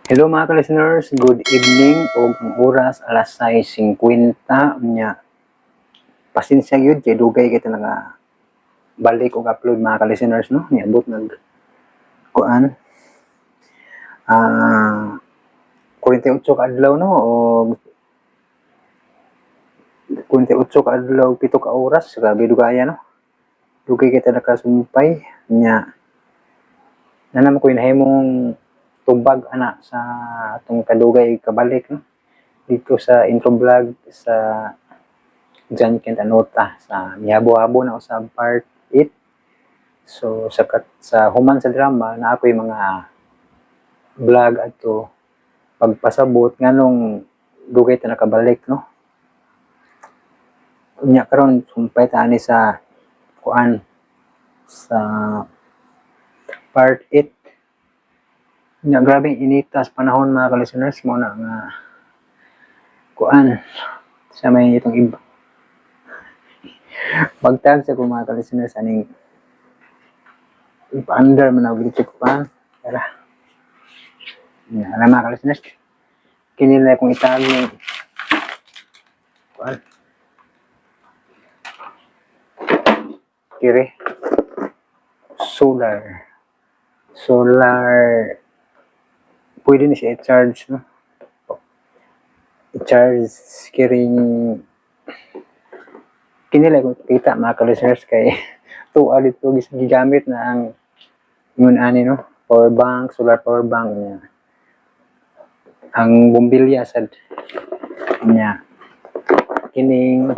Hello, mga ka-listeners, good evening og ang oras alas 6:50 nya. Pasensya gyud kay dugay kita naka balik og upload, mga ka-listeners, no. Niabot nag kuan 48 ka adlaw, no, og 48 ka adlaw, 7 ka oras. Grabe dugaya, no. Dugay kita nakasumpay nya. Na naman ko nahimong tubag ana sa atong kadugay kabalik, no, dito sa intro vlog sa John Kent Anota sa mihabo-habo na usab part 8. So sa human sa drama na ako yung mga vlog ato pagpasabot nganong dugay ta nakabalik, no. Unya karon sumpay ta ani sa kuan sa part 8. Nya grabe inita sa panahon, mga ka-listeners, mo na nga kuan sa may itong iba pagtag sa kong mga ka-listeners aning ipa-under man ako electric fan. Tara. Nya alam, mga ka-listeners, kini na kung itag ni kuan kiri solar solar pwede ni siya i-charge, no, i-charge kiring kini lang kung kita, mga ka-listeners, kay tuwa dito gigamit na ang yun ani, no, power bank, solar power bank niya, ang bumbilya sad niya. Kining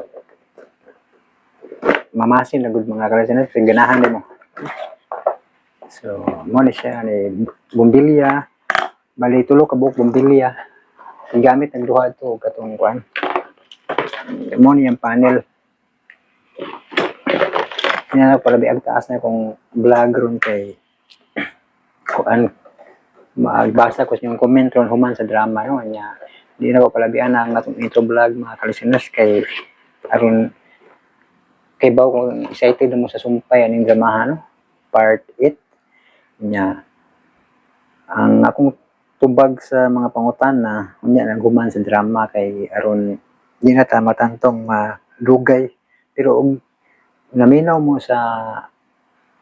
mamasin na gud, mga ka-listeners, kay ganahan din mo. So mo ni siya ni bumbilya, bali tulo ka buok bumbilya, gigamit ang duha to katong kuan. Mo ni ang panel niya. Palabi ang taas na kung vlog ron kay kuan magbasa ko sa inyong comment ron human sa drama, no. Nya di na ko palabian ang atong intro vlog, mga ka-listeners, kay aron kay baw kung excited mo sa sumpay aning dramahan, no, part 8. Nya ang akong tubag sa mga pangutana unya nang human sa drama kay aron di na ta matantong madugay. Pero og naminaw mo sa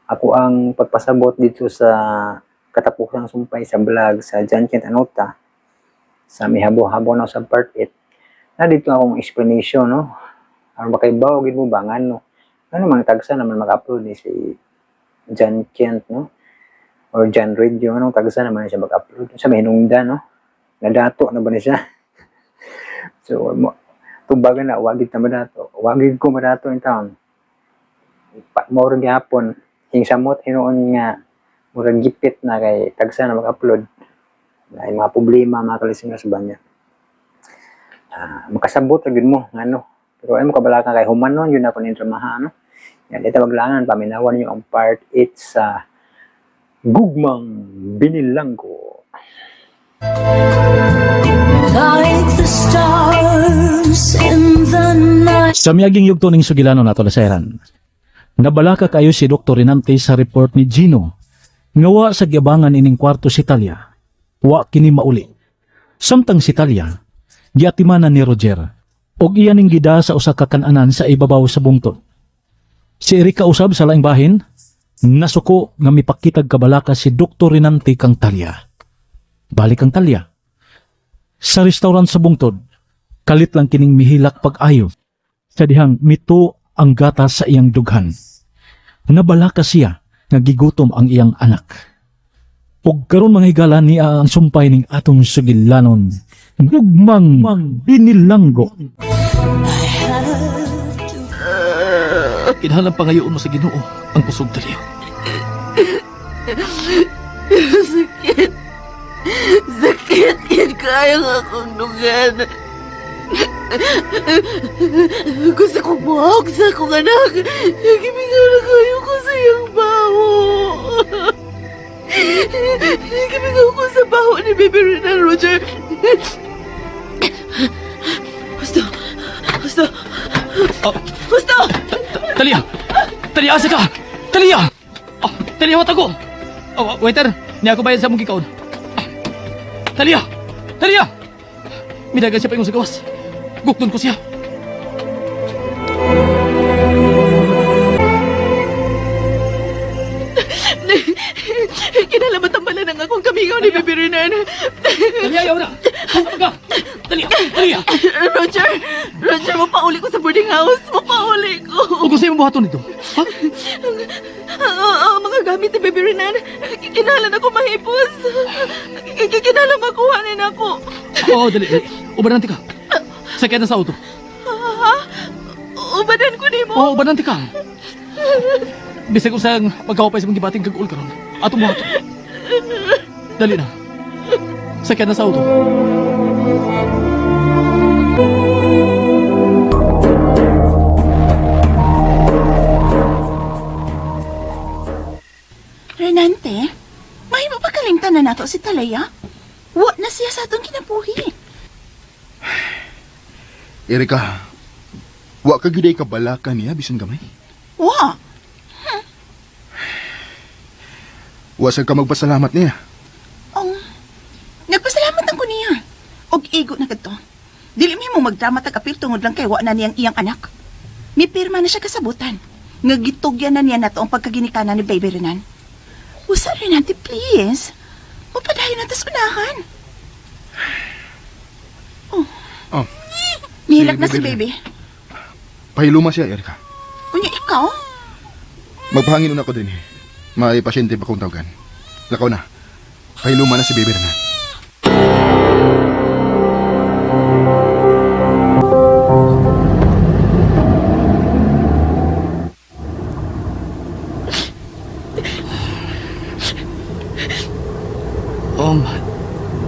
ako ang pagpasabot dito sa katapusang sumpay sa vlog sa John Kent Anota sa mihabo-habo na sa part 8 na dito akong explanation, no, aron makaibaw gid mo ba ngano ano man tagsa naman mag-upload ni si John Kent, no, or John Radio? Anong tagsa naman siya mag-upload sa may hinungdan, no? Nadato na ba ni siya? So mo tubagan na wagid na madato, wagid ko madato in town pa, mao ra gihapon hingsamot hinuon nga murag gipit na kay tagsa na mag-upload ay mga problema, mga ka-listeners ba niya. Makasabot ra gyud mo ngano, pero ay mo kabalaka kay human nun yun ako ning dramaha, no. Yan ito maglangan paminawan niyo ang part 8 sa Gugmang Binilanggo. Like the stars in the night. Sa miaging yugto ning sugilanon nato lasayran, nabalaka kayo si Dr. Renante sa report ni Gino. Nga wa sa giabangan ining kwarto si Talia. Wa kini mauli. Samtang si Talia, giatimanan ni Roger, og iya ning gida sa usa ka kananan sa ibabaw sa bungtod. Si Erika usab sa laing bahin, nasuko nga mipakitag kabalaka si Dr. Renante kang Talia. Balik ang Talia. Sa restaurant sa bungtod, kalit lang kining mihilak pag-ayo sa dihang mito ang gata sa iyang dughan. Nabalaka siya nga gigutom ang iyang anak. Ug karon, mga higala, niya ang sumpay ning atong sugilanon, Gugmang Binilanggo. Kinahanglan pangayoon mo sa Ginoo ang kusog, Talia. Sakit. Sakit gid kaayo ang akong dughan. Gusto kong muhawak sa akong anak. Gimingaw na kaayo ko sa iyang baho. Gimingaw ko sa baho ni Baby Renan, Roger. Husto. Husto. Oh. Husto! Talia! Talia, asa ka? Talia! Oh, Talia, watag ko! Oh, waiter, niya ako bayad sa mong gikaon. Talia! Talia! Midagan siya paingon sa gawas. Gukton ko siya. Kinalamat ang bala ng akong kamingaw ni Baby Renan. Talia, ayaw na! Asa ka? Talia! Talia! Roger! Roger, mapauli ko sa boarding house. Mapauli ko. Huwag ko sa'yo mabuhaton nito. Ha? Ang mga gamit ni Baby Renan, kinahanglan ako mahipos. Kinahanglan makuha ni ako. Oo, dali, dali. Ubanan ka. Sakyan na sa auto. Ha? Ubanan ko nimo. Oo, ubanan ka. Bisag usang pagkawapay sa mong gibating kag-ul karon. Atong buhaton. Dali na. Sakyan na sa auto. Renante, mahimo pa kalimtan na nato si Talaya? Wa na siya sa atong kinabuhi. Erika, wa ka gyud ay kabalaka niya bisan gamay. Wa. Wa sad ka magpasalamat niya. Ang nagpasalamat ang ko niya. Og igo na kadto. Dili mi mo magdrama tag apil tungod lang kay wa na niyang iyang anak. Mipirma na siya kasabutan. Nga gitugyan na niya nato ang pagkaginikanan ni Baby Renan. Usa Renante, please. Mapadayon na tas unahan. Oh. Oh. Nihilak na si Baby baby. Pahiluma siya, Erika. Unya ikaw? Magpahangin una ko din eh. May pasyente pa kong tawagan. Lakaw na. Pahiluma na si Baby Renan.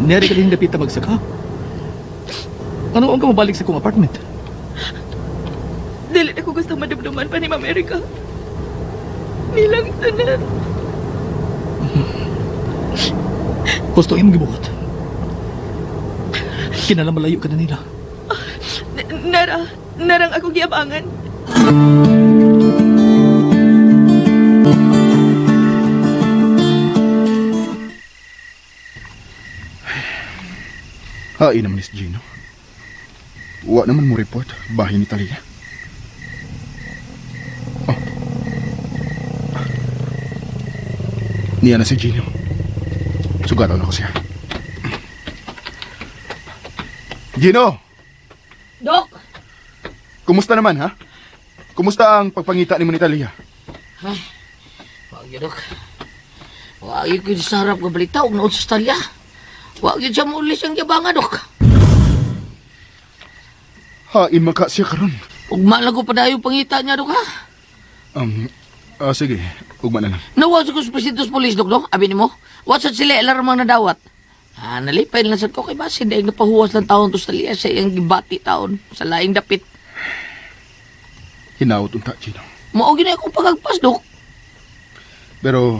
Neri ka din dapita magsaka. Ano ang kamabalik sa kong apartment? Dili na ko gusto madumduman pa ni Ma'am Erika. Nilang tanan. Gusto imong gibuhat. Kinala malayo ka na nila. Nara, narang ako giabangan. Hain naman ni si Gino. Wa naman mo report. Bahin ni Talia. Oh. Niya na si Gino. Sugatan ako siya. Gino! Dok! Kumusta naman, ha? Kumusta ang pagpangita ni mo ni Talia? Wag yun, Dok. Wag yun ko sa harap nga balita og naod sa talya. Wag yun siya muli siyang yabangan, Dok. Hain man ka siya karon. Ugma lang ko padayo pangita niya, Dok, ha? Sige. Ugma na lang. Nawa sa kong presintos polis, Dok, Dok. Abi nimo, what's sila alarmang nadawat? Ah, nalipay lang sad ko kay basin dahil napahuwas ng taon to sa talya sa iyang gibati taon sa laing dapit. Hinaot unta, Gino. Mao gyud akong pagagpas, Dok. Pero,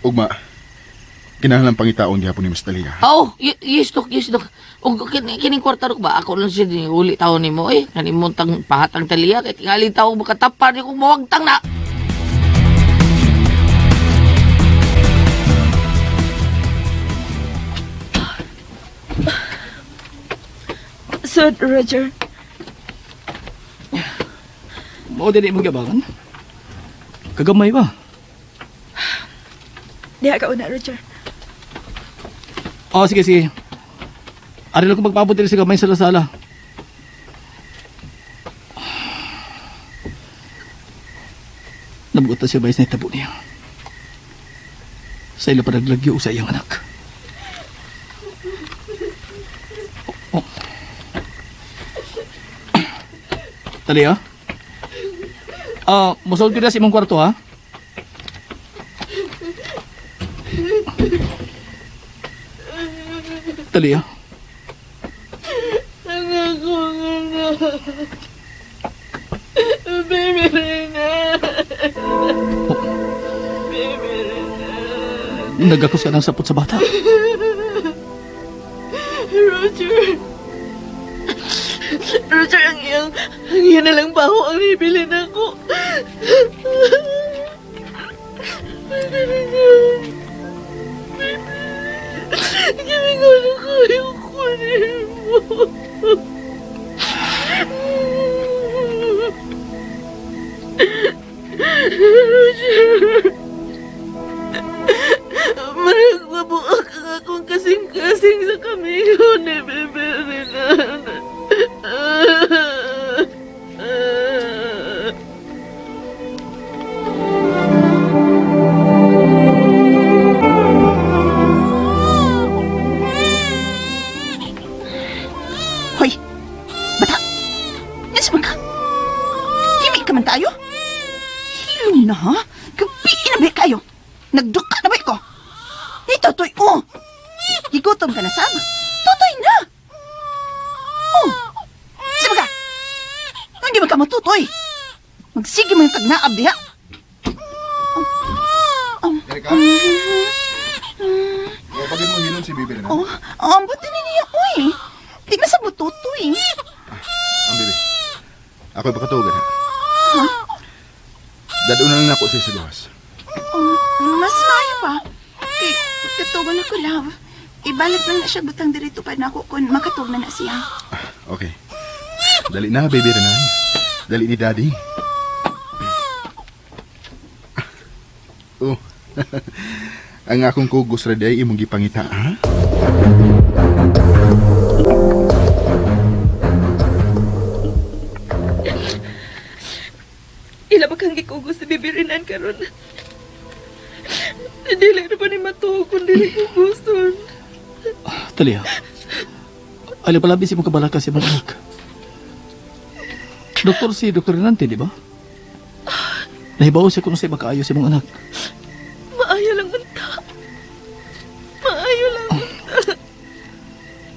ugma, kinahanglan pangitaon gihapon ni Miss Talia. Oh, yes, Dok, yes, Dok. Og kining kwarta, Dok, ba? Ako lang siya din uli taon nimo eh. Kanimong tang pahatang taliya kay tingali tawo makatapan ni kong mawagtang na. Sir Roger, Mao din imong giabangan. Kagamay ba? diha ka una, Roger. Oh, sige, sige. Ari lang ko magpaabot diri sa gamay sa lasala. Nabuot na siya bayas na itabo niya. Sa ila pa naglagyo sa iyang anak. Oh. Oh. Talia? Ah, musulod ko na sa imong kwarto ha? Talia? Ang akong anak. Baby Renan. Baby Renan. Nagakos ka ng sapot sa bata. Roger. Roger, ang iyang na lang baho ang hibilin ako. Baby Renan. Baby. Gimingon na kayo ko nimo. Roger. Marag mabuak ang akong kasing-kasing sa kamiho ni Bebe Renan. Hoy, bata! Nasa man ka? Himi ka man tayo? Hilom na, ha? Gabi na ba kayo? Nagduka na ba ko? Ito, toy, oh! Gigutom ka na, Sam? Tutoy na! Oh! Sabi ka! Hindi man ka matutoy! Magsige mo yung kagnaab diha! Erika? O, pagin mo hilom si Bibi Renan. Oh, ang buti ni niya, uy! Di na sa bututoy. Ang bibi. Ako'y pakatugan ha. Dadun na lang ako sa gawas. Oh, mas maayo pa. Kay, katugon ako, love. Ibalik lang na siya butang dirito pa na ako kung makatug na na siya. Okay. Dali na, baby Renan. Dali ni Daddy. Oh. Ang akong kugos ra day imong gipangita, ha? Ila ba kang gikugos si Bibi Renan karon? Dili na ba ni matuog kung dili kuguson? Talia. Alay pala si mong kabalaka si mong anak. Doktor si Dr. Renante, di ba? Nahibaw siya kung sa makaayo si mong anak. Maayo lang unta. Maayo lang unta.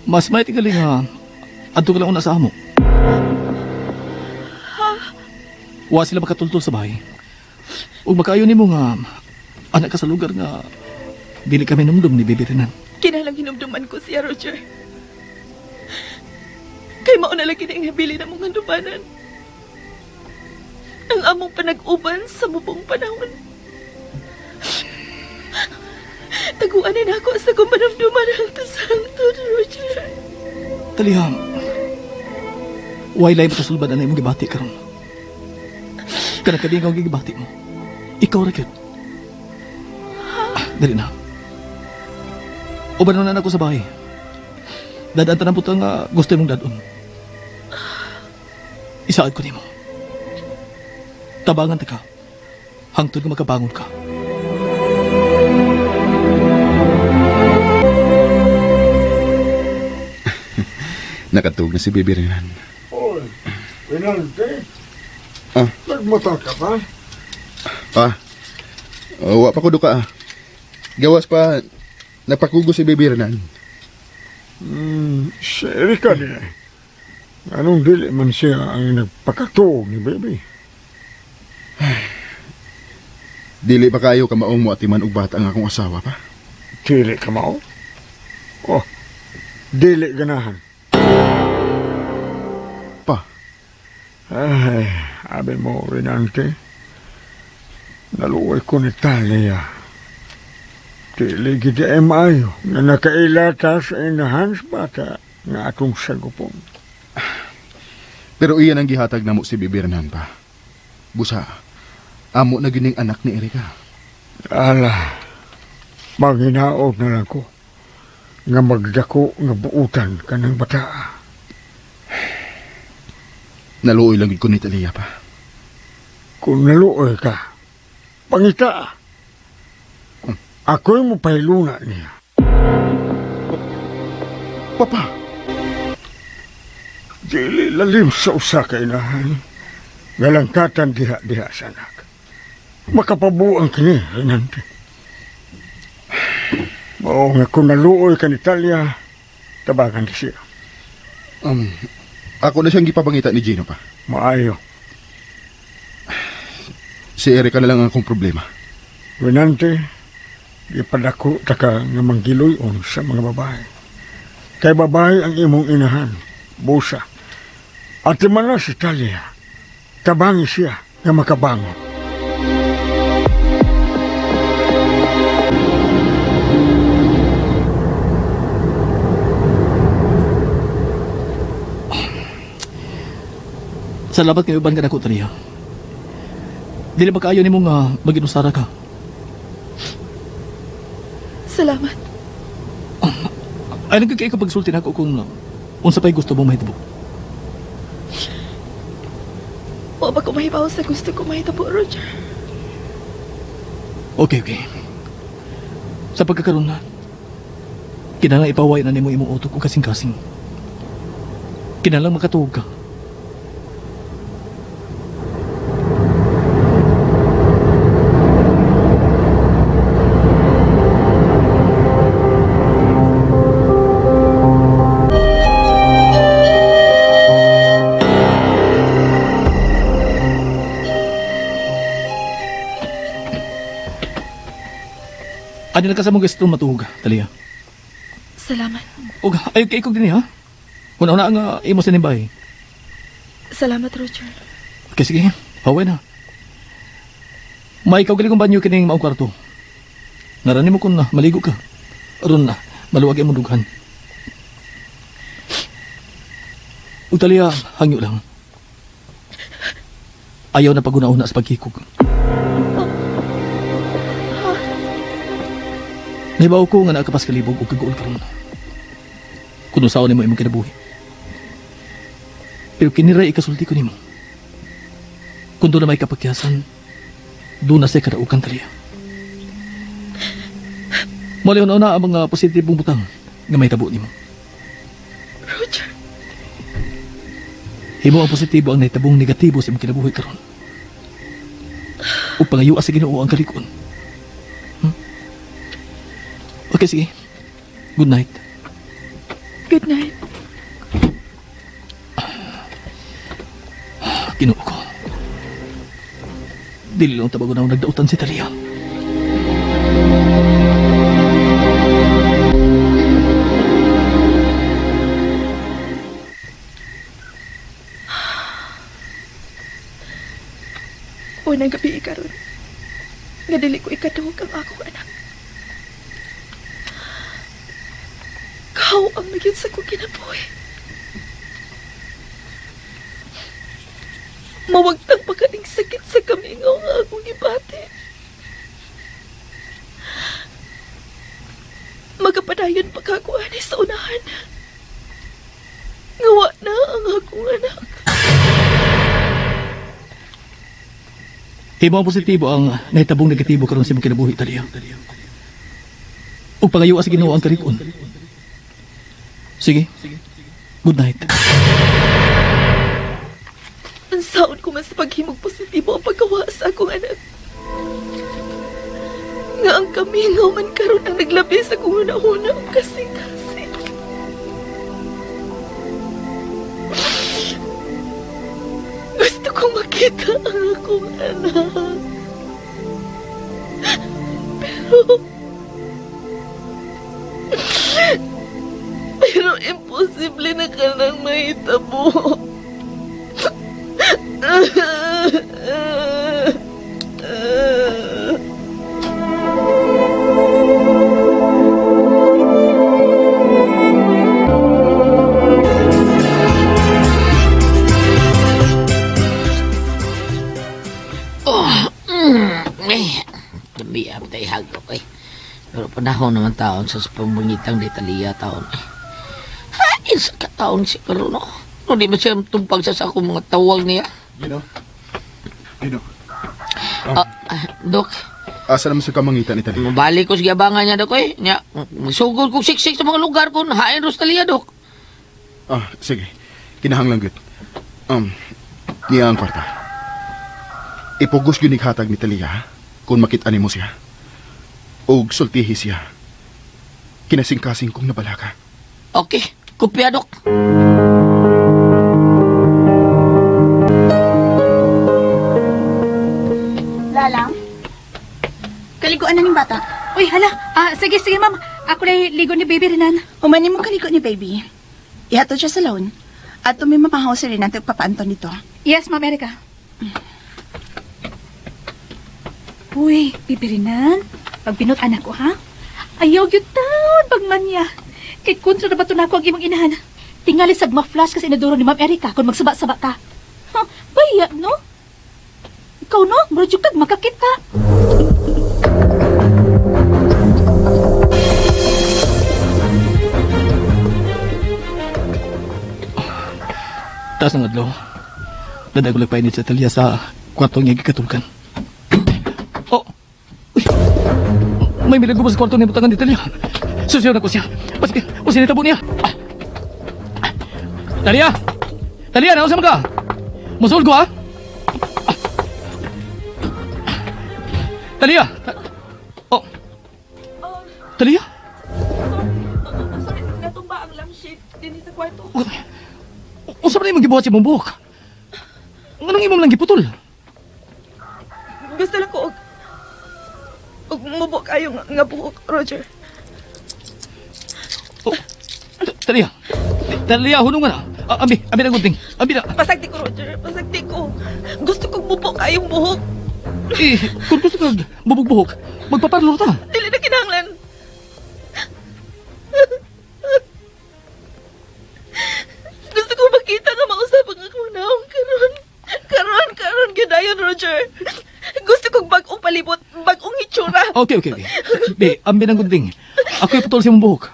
Mas may tigali nga adto ka lang una sa amo. Wa sila makatultol sa bahay. Ug makaayo nimo nga anak ka sa lugar nga dili kami numdum ni Bibi Renan. Kinalang hinumduman ko siya, Roger. Kay mao na lagi na ang nabili na mong handumanan. Ang among panag-uban sa mubong panahon. Taguan na ako sa kong panamduman ang tasangtod, Roger. Talia, why lay makasulbad na imong gibati karon? Kanang kabingaw gibati mo. Ikaw ra gyud. Ah, dali na. Uban na na ako sa bahay. Dadaan tanan po nga gusto imong dadon. Isaad ko nimo. Tabangan ta ka. Hangtod nga makabangon ka. Nakatug na si Baby Renan. Oy, Renante. Ah. Nagmata ka pa? Pa. Oh, wa pa ko duka ah. Gawas pa napakugos si Baby Renan. Si Erika din eh. Anong dili man siya ang nagpakatuog ni baby? Dili pa kayo kamaong mo atiman og bata ang akong asawa pa. Dili ka mao? Oh, dili ganahan. Pa. Ay, abi mo, Renante. Naluoy ko ni Talia. Dili gid ay maayo nga nakaila ta sa inahan sa bata nga atong sagupon. Pero iyan ang gihatag namo si Bibi Renan pa. Busa, amo na gining anak ni Erika. Ala, manghinaot na lang ko nga magdako nga buutan kanang bata. Naluoy lang gid ko ni Talia pa. Kung naluoy ka, pangita. Ako'y mapahiluna niya. Papa, Dili lalim sa usa ka inahan. Galangkatan diha-diha sa anak. Makapabuang kini, Renante. Mao nga kung naluoy ka ni Talia, tabagan di siya. ako na siyang gipapangita ni Gino pa. Maayo. Si Erika na lang ang akong problema. Renante, gipadako ta ka nga manggiluyon sa mga babae. Kay babae ang imong inahan, busa. At man na si Talia, tabangi siya nga makabangon. Salamat kay uban ka nako, Talia. Dili ba kaayo nimo nga maginusara ka? Salamat. Ay nagkakay ka pagsulti nako kung unsa pa'y gusto mo mahitabo. Wa pa ko mahibaw sa gusto ko mahitabo, Roger. Okay, okay. Sa pagkakaroon na, kinahanglan ipaway na nimo imong utok o kasing-kasing. Kinahanglan makatuog ka. Ano na ka sa mong gusto matuog, Talia? Salamat. Og ayo kay ikog dinhi ha. Una-una nga imo sa nimbay. Salamat, Roger. Okay, sige. Haway na. May ikaw galing banyo kining maong kwarto. Narani mo kung na, maligo ka. Aron na, maluwag imong dughan. Ug Talia, hangyo lang. Ayaw na paguna-una sa pagkikog. Nahibaw ko nga naakapas kalibog ug kaguol karon. Kung usaon nimo imong kinabuhi. Pero kiniray ikasulti ko nimo. Kung doon na may kapagyasan, doon na siya kadaukan taliya. Mali na ang mga positibong butang nga may tabo nimo. Roger. Himo ang positibo ang nahitabong negatibo sa imong kinabuhi karon. Ug pangayoa sa Ginoo ang kalikon. Okay, sige. Good night. Good night. Ginoo ko. Dili lang tabago na akong nagdautan si Talia. Unang gabi karon. Nga dili ko ikatuog ang akong anak. Kaw ang naging sa kong kinabuhi. Mawagtang pa kaning sakit sa kamingaw nga akong gibati. Magapadayon pa ka ko ani sa unahan. Ngawa na ang akong anak. Himo ang positibo ang nahitabong negatibo karon sa imong kinabuhi, Talia. Ug pangayoa sa Ginoo ang kalikon. Sige. Good night. Ang saon ko man sa paghimog positibo ang pagkawa sa akong anak. Nga ang kamingaw man karon ang naglabi sa akong hunahuna ang kasing-kasing. Gusto kong makita ang akong anak. Pero... Pero imposible na ka nang mahitabo. Eh, dami ang tay hagok eh. Pero panahon naman taon sa pamangitang di Talia taon eh. Hain sa kataon si karon no. No di ba siya tumpag sa akong mga tawag niya? Gino? Gino? Ah, ah, Dok, Asa naman sa kamangitan ni Talia? mabalik ko sa giabangan niya dok eh. Nya, sugod ko siksik sa mga lugar ko hain ros Talia dok. Ah, sige. Kinahanglan gyud. Niya ang kwarta. Ipugos gyud ni hatag ni Talia ha? Kung makita nimo siya. Og sultihi siya. Kinasingkasing kong nabalaka. Okay, kopya dok. Lalang? Kaliguan na ning bata. Uy, hala. Ah, sige, sige, ma'am. Ako na ligo ni baby Renan. Humanin mo kaligo ni baby. Ihatod siya sa laon. At may mamahaw si Renan at papaanton nito. Yes, ma'am Erika. Uy, baby Renan. Pagbinot anak ko, ha? Ayaw yun taon, pagmanya. Kay kontra na ba ito na ako ang imong inahan? Tingali sag ma-flash kasi inaduro ni ma'am Erika kung magsaba-saba ka. Ha, baya, no? Ikaw, no? Murag jud kag makakita. Taas ng adlaw. Dadag ko painit sa Talia sa kwarto nga gikatulkan. Oh! Uy! May milago ba sa kwarto ni butangan ni Talia? Susiyo na ko siya. Paske, o sinitabo niya. Ah! Ah! Talia! Talia, nausa man ka? Musul ko, ha? Ah! Talia! Oh! Talia? Sorry, natumba ang lampshade din sa kwarto. Unsa man imong gibuhat sa imong buhok? Nganong imong lang giputol? Gusto lang ko og mubo kayo nga buhok, Roger. Oh, Talia. Talia, hunong nga na. Ah, Abi, abi na gunting. Abi na. Pasagdi ko, Roger. Pasagdi ko. Gusto kong mubo kayong buhok. Eh, kung gusto ka bubog-buhok, magpaparlor ta. Dili na kinahanglan. Gusto ko makita nga mausap ang akong naong karon. Karon, karon, gidayon, Roger. Gusto kong bag-ong palibot, bag-ong hitsura. Okay. Be, ambi ng gunting. Ako'y putol sa imong buhok.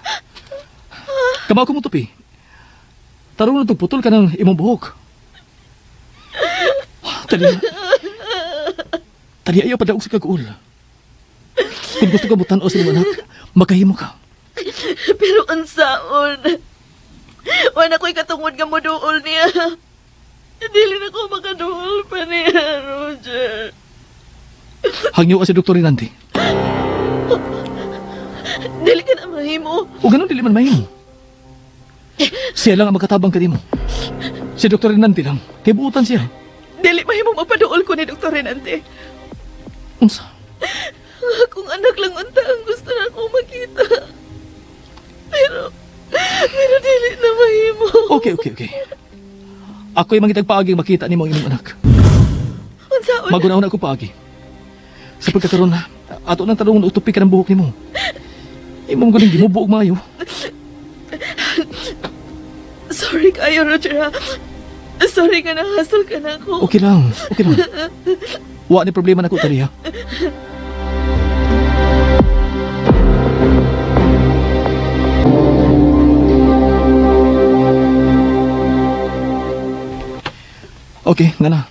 Kamaw ko mo tupi. Tarong na putol ka ng imong buhok. Talia. Talia, ayaw padaog sa kaguol. Kung gusto ka butan o sa imong anak, makahimo ka. Pero unsaon? Wala ko'y katungod nga moduol niya. Dili na ko makaduol pa niya, Roger. Hangyo ka si Dr. Rinanti. Dili ka na mahimo. O ganun dili man mahimo. Siya lang ang makatabang kanimo. Si Dr. Rinanti lang. Kay buutan siya. Dili mahimo mapaduol ko ni Dr. Renante. Unsa? Akong anak lang unta ang gusto na akong makita. Pero dili na mahimo. Okay. Ako'y mangitag paagi makita nimo ang imong anak. Unsaon? Magunaon ako paagi. Sa pagkakaroon na, ato nang tanong na utupi ka ng buhok nimo. Imong galing gimubuog maayo. Sorry kayo, Roger ha. Sorry ka na, hasol ka na ako. Okay lang, okay lang. Wa ni problema nako Talia. Okay, nga na.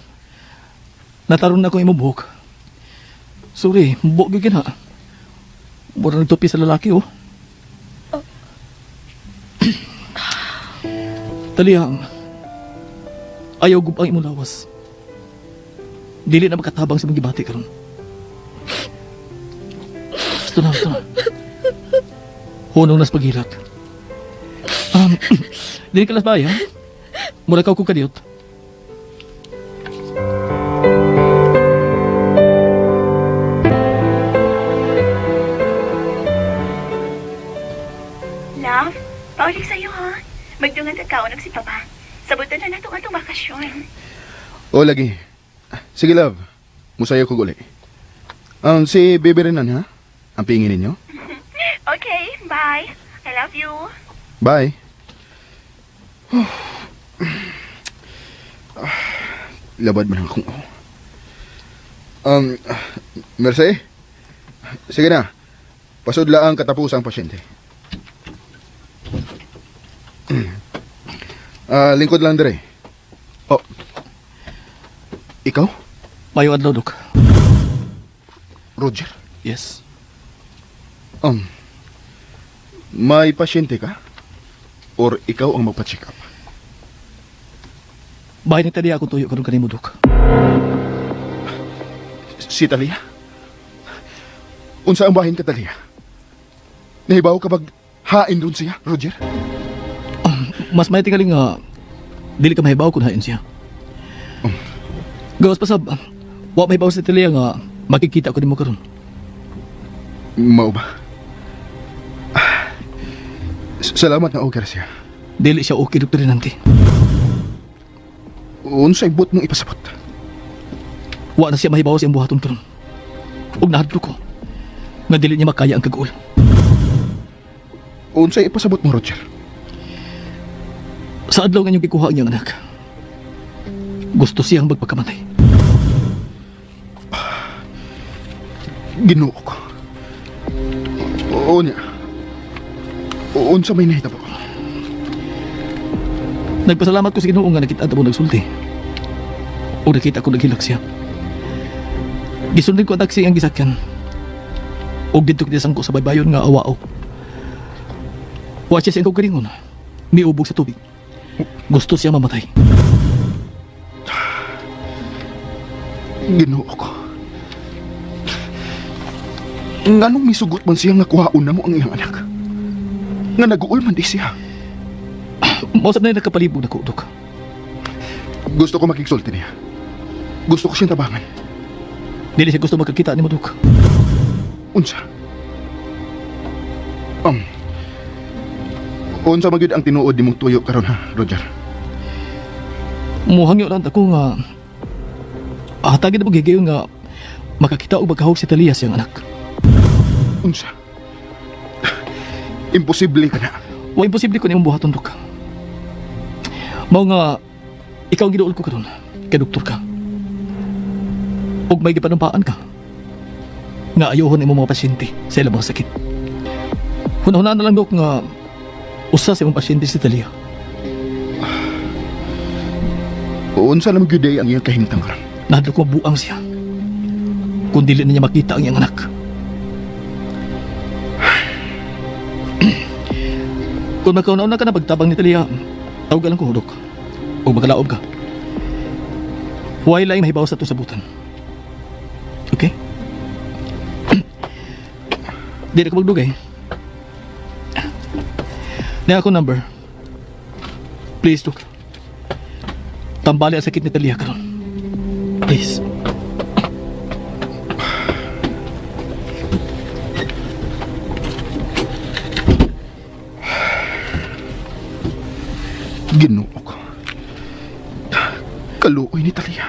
Nataron na akong imong buhok. Sorry, buhok gyud na. Mura nagtupi sa lalaki, oh. Talia, ayaw gubang imong lawas. Dili na makatabang sa mga gibati karon. Ito na, ito na. Hunong nas paghilak. Dili ka las ba, ha? Mura ka ko kadiyot. Love, paulik sa'yo ha. Magdungan ka kaon si Papa. Sabutan na nato atong bakasyon. O lagi. Sige love, musayo ko guli. Si Bebe Renan ha? Ang pingin ninyo? Okay, bye. I love you. Bye. Labad man akong Merce? Sige na. Pasudla ang katapusang pasyente. Ah, lingkod lang dire. Oh. Ikaw? Mayo adlaw, Dok. Roger? Yes. May pasyente ka? Or ikaw ang magpa-check up? Bahay ni Talia akong tuyo karon kanimo, Dok. Si Talia? Unsa ang bahin ka, Talia? Nahibaw ka bag hain ron siya, Roger? Mas may tingali nga dili ka mahibaw kung hain siya. Gawas pa sab, wa mahibaw si Talia nga makikita ko nimo karon. Mao ba? Ah, Salamat na, O Garcia. Dili siya okay, Dr. Renante. Unsay buot mong ipasabot? Wa na siya mahibaw sa iyang buhaton karon. Ug nahadlok ko nga dili niya makaya ang kaguol. Unsay ipasabot mo, Roger? Sa adlaw nga inyong gikuha ang iyang anak. Gusto siyang magpakamatay. Ginoo ko. Oo niya. Unsa may nahitabo? Nagpasalamat ko sa Ginoo nga nakita mo nagsulti. O nakita ko naghilak siya. Gisundin ko ang taxi ang gisakyan. Og didto kita sangko sa baybayon nga awao. Wa siya siyang kaugalingon. Niubog sa tubig. Gusto siya mamatay. Ginoo ko. Nganong misugot man siya nga kuhaon na mo ang iyang anak? Nga naguol man di siya. Mausap na yung nagkapalibog na ko, Dok. Gusto ko makigsulti niya. Gusto ko siyang tabangan. Dili siya gusto magkakita ni mo, Dok. Unsa? Um, unsa magyud ang tinuod nimong tuyo karon ha, Roger? Muhangyo lang ako nga hatagin na maghigayon nga makakita og magkahog si Talia siyang anak. Unsa? Imposible ka na. Wa imposible ko nimong buhaton, Dok. Mao nga ikaw ang giduol ko karon kay doktor ka. Ug may gipanumpaan ka nga ayohon imong mga pasyente sa ilang mga sakit. Hunahunaan na lang, Dok, nga usa sa imong pasyente si Talia. Unsa na magyud ang iyang kahimtang karon? Nahadlok ko buang siya. Kung dili na niya makita ang iyang anak. Kung magkauna-una ka na pagtabang ni Talia, tawag lang ko, Dok. O magkalaob ka. Huwag lang mahibaw sa ito sabutan. Okay? Di na ka magdugay. Niya ako number. Please, Dok. Tambali ang sakit ni Talia karon. Please. Ginoo ko. Kaluoy ni Talia.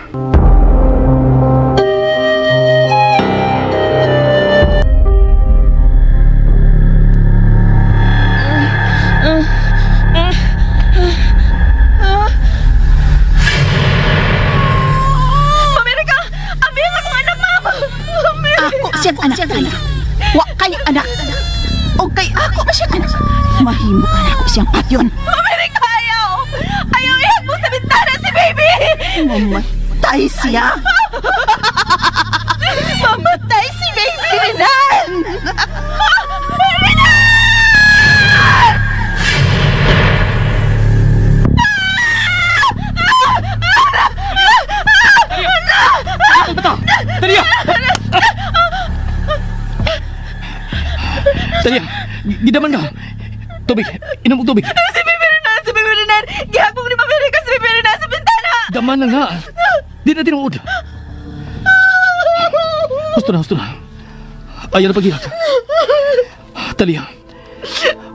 Amerika! Abi ang akong anak, ma'am! Ako siyang anak, Talia. Wa kay anak. O kay ako ba siyang anak? Mahimo ka na ako siyang patyon. Amerika, ayaw! Ayaw ihag mo sa bintana si baby! Mamatay siya. Mamatay si baby Renan! Talia! Talia! Gidaman ka! Tubig! Inom og tubig! Si baby Renan! Si baby Renan! Gihagong ni Amerika si baby Renan sa bintana! Daman na nga! Di na tinuod! Gusto na, gusto na. Ayaw na paghilak. Talia,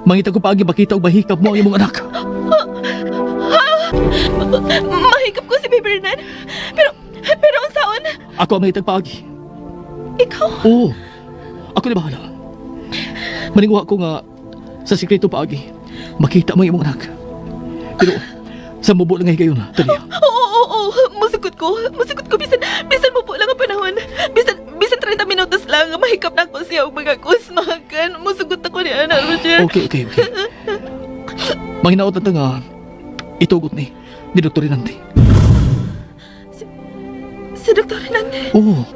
mangita ko paagi makita og mahikap mo ang imong anak. Mahikap ko si baby Renan. Pero ang saon, Ako ang mangitag paagi. ikaw. Oo. Ako na bahala. Maninguha ko nga sa sikreto paagi, makita mo ang imong anak. Pero sa mubo lang nga higayon, Talia. Oo, oo, oo. Musugot ko. Musugot ko. Bisan mo po lang ang panahon. Bisan 30 minutos lang. Mahikap na ako siya og mga kusmakan. Musugot ako ni Ana, Roger. Okay. Manginaot na nga itugot ni Dr. Rinante. Si Dr. Renante. Oo.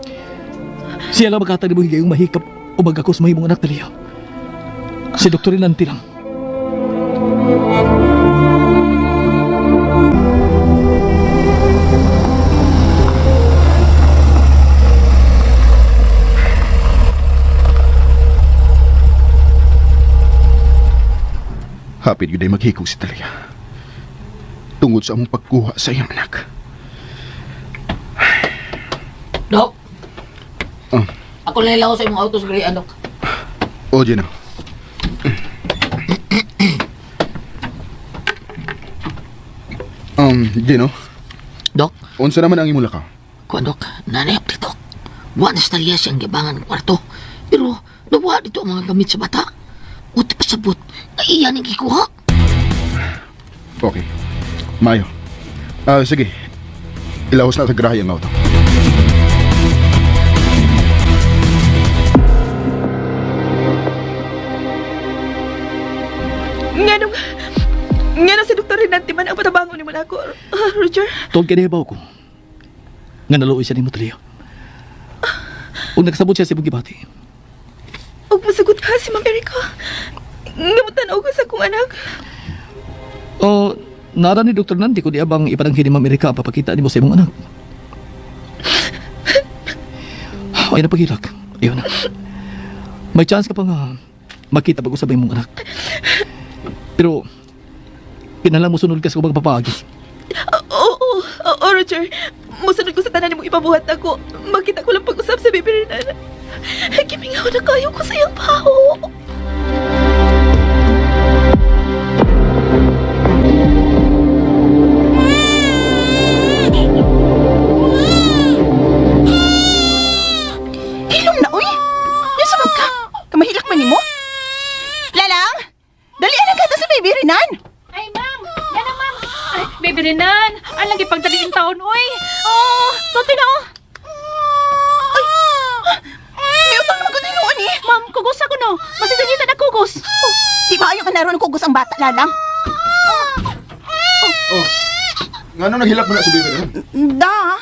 Siya lang magkatag mo higayong mahikap o magakos mahimong anak, Talia. Si Dr. Rinante lang. Hapit gyud ay maghikog si Talia. Tungod sa among pagkuha sa iyang anak. Dok! Ah. Ako lang ilaw sa imong auto sa Gray, Dok. O, Gino. Gino, Dok, unsa naman ang imong lakaw? kuan Dok, nanay up dito. Wa na sa Talia siyang gibangan ng kwarto. Pero nawa dito ang mga gamit sa bata. Uti pasabot, nga iya ning gikuha. Okay. Mayo. Ah, sige. Ilahos na sa grahe ang auto. Nganong, nganong si Dr. Renante man ang patabangon ni mo nako, Roger? Tuod kay nahibaw ko. Nga naluoy siya nimo, Talia. Ug nagsabot siya sa imong gibati. Og musugot ka si Ma'am Erika. Ngamutan ko sa akong anak. O, nara ni Dr. Nandi kung di abang ipadanghin ni Ma'am Erika ang papakita nimo sa imong anak. Ay na paghilak. Ayun na. May chance ka pa nga makita pag-usap ang imong anak. Pero, kinahanglan mo sunod ka sa ubang papaagi. Oo, oo, oo, Roger. Musunod ko sa tanan nimong ipabuhat ako. Makita ko lang pag-usap sa baby Renan. Gimingaw na kayo ko sa iyang paho. Hilom na, uy! Nasa man ka? Kamahilak man nimo? Lalang! Dali ang kata sa baby Renan! Ay, ma'am! Yan ang ma'am! Ay, baby Renan! Ang lagi pagdaliin taon, uy! Oh, tuti na, oh! Ay! May utang naman ko tinuon eh! Ma'am, kugos ako, no? Masidangitan na kugos! Oh, di ba ayaw ka naroon kugos ang bata, Lalang? Oh, ngano naghilak mo na si Bibi Renan? Da!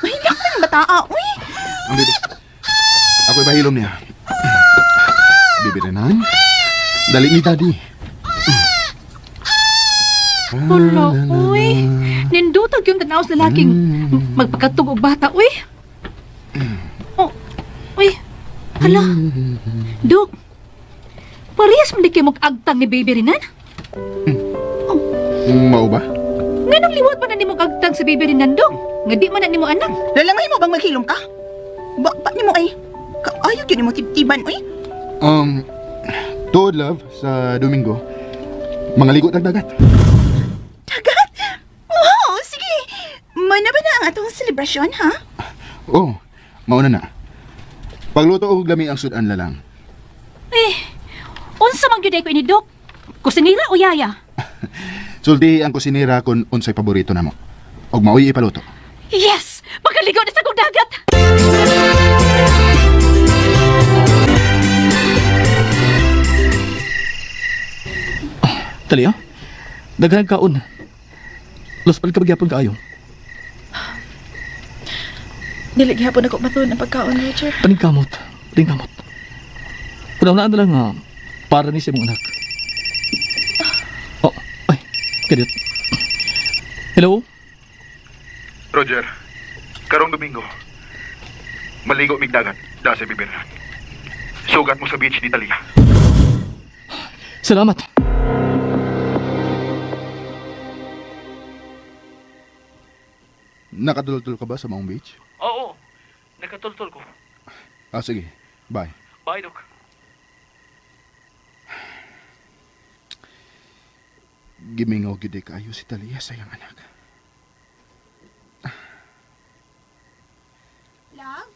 Mahilak man ang bata, uy! Ang bibi. Ako'y bahilom niya. Bibi Renan, dali ni Daddy. Hulo, uy! Nindutag yung tanaw sa lalaking magpakatug og bata, uy! Oh, uy! Hala! Dok! Parehas man di kayo agtang ni Baby Renan? Mao ba? Nganong liwat man na nimo agtang sa Baby Renan, Dok? Nga di man na nimo anak. Lalang, mo bang maghilom ka? Ba, ba nimo ay? Kaayo yun mo tibtiban, uy! Tuod love, sa Domingo, mga ligo tag dagat. Dagat! Wow! Sige! Mana ba na ang atong selebrasyon, ha? Oh, mauna na. Pagluto og lami ang sudan lalang. Eh, unsa man gyud ay ko ini, Dok? Kusinira o yaya? Sulti ang kusinera kung unsay paborito namo. Og maoy ipaluto. Yes! Makaligaw na sa kong dagat! Talia, daghan kaon. Los pal ka magyapon kaayo. Dili gihapon ako matuon ang pagkaon, Roger. Paningkamot, paningkamot. Una-unaan na lang nga, para ni sa imong anak. Oh, ay, kadiyot. Hello? Roger, karong Domingo, maligo mig dagat da sa Bibi Renan. Sugat mo sa beach ni Talia. Salamat. Nakatultol ka ba sa Maong Beach? Oo, nakatultol ko. Ah, sige. Bye. Bye, Dok. Gimingaw gyud kaayo si Talia sa iyang anak. Love?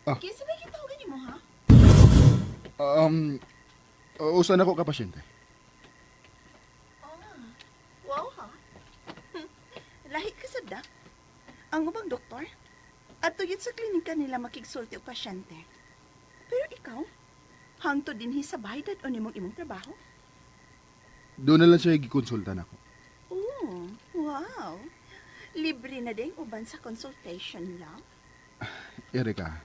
Ah. Kinsa ba gitawagan nimo, ha? Um, usan ako ka pasyente? Wow, ha? Lahi ka sa dak. Ang ubang doktor, at tuyot sa klinika nila makigsulti og pasyente. Pero ikaw, hangtod dinhi sa bahay dad-on nimong imong trabaho? Doon na lang siya gikonsulta nako. Oh, wow. Libre na din uban sa consultation lang. Erika,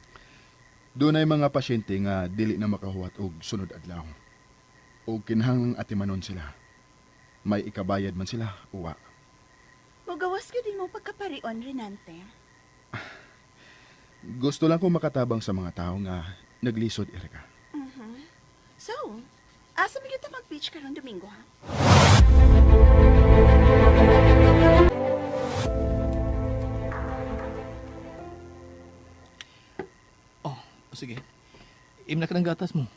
doon ay mga pasyente nga dili na makahuwat og sunod adlaw. Og kinahanglang atimanon sila. May ikabayad man sila, uwa. Mugawas ka din mo pagkaparion, Renante. Gusto lang ko makatabang sa mga tao nga naglisod, Erika. So, asa mo kita mag-beach karon Domingo, ha? Oh, sige. Imna ka ng gatas mo.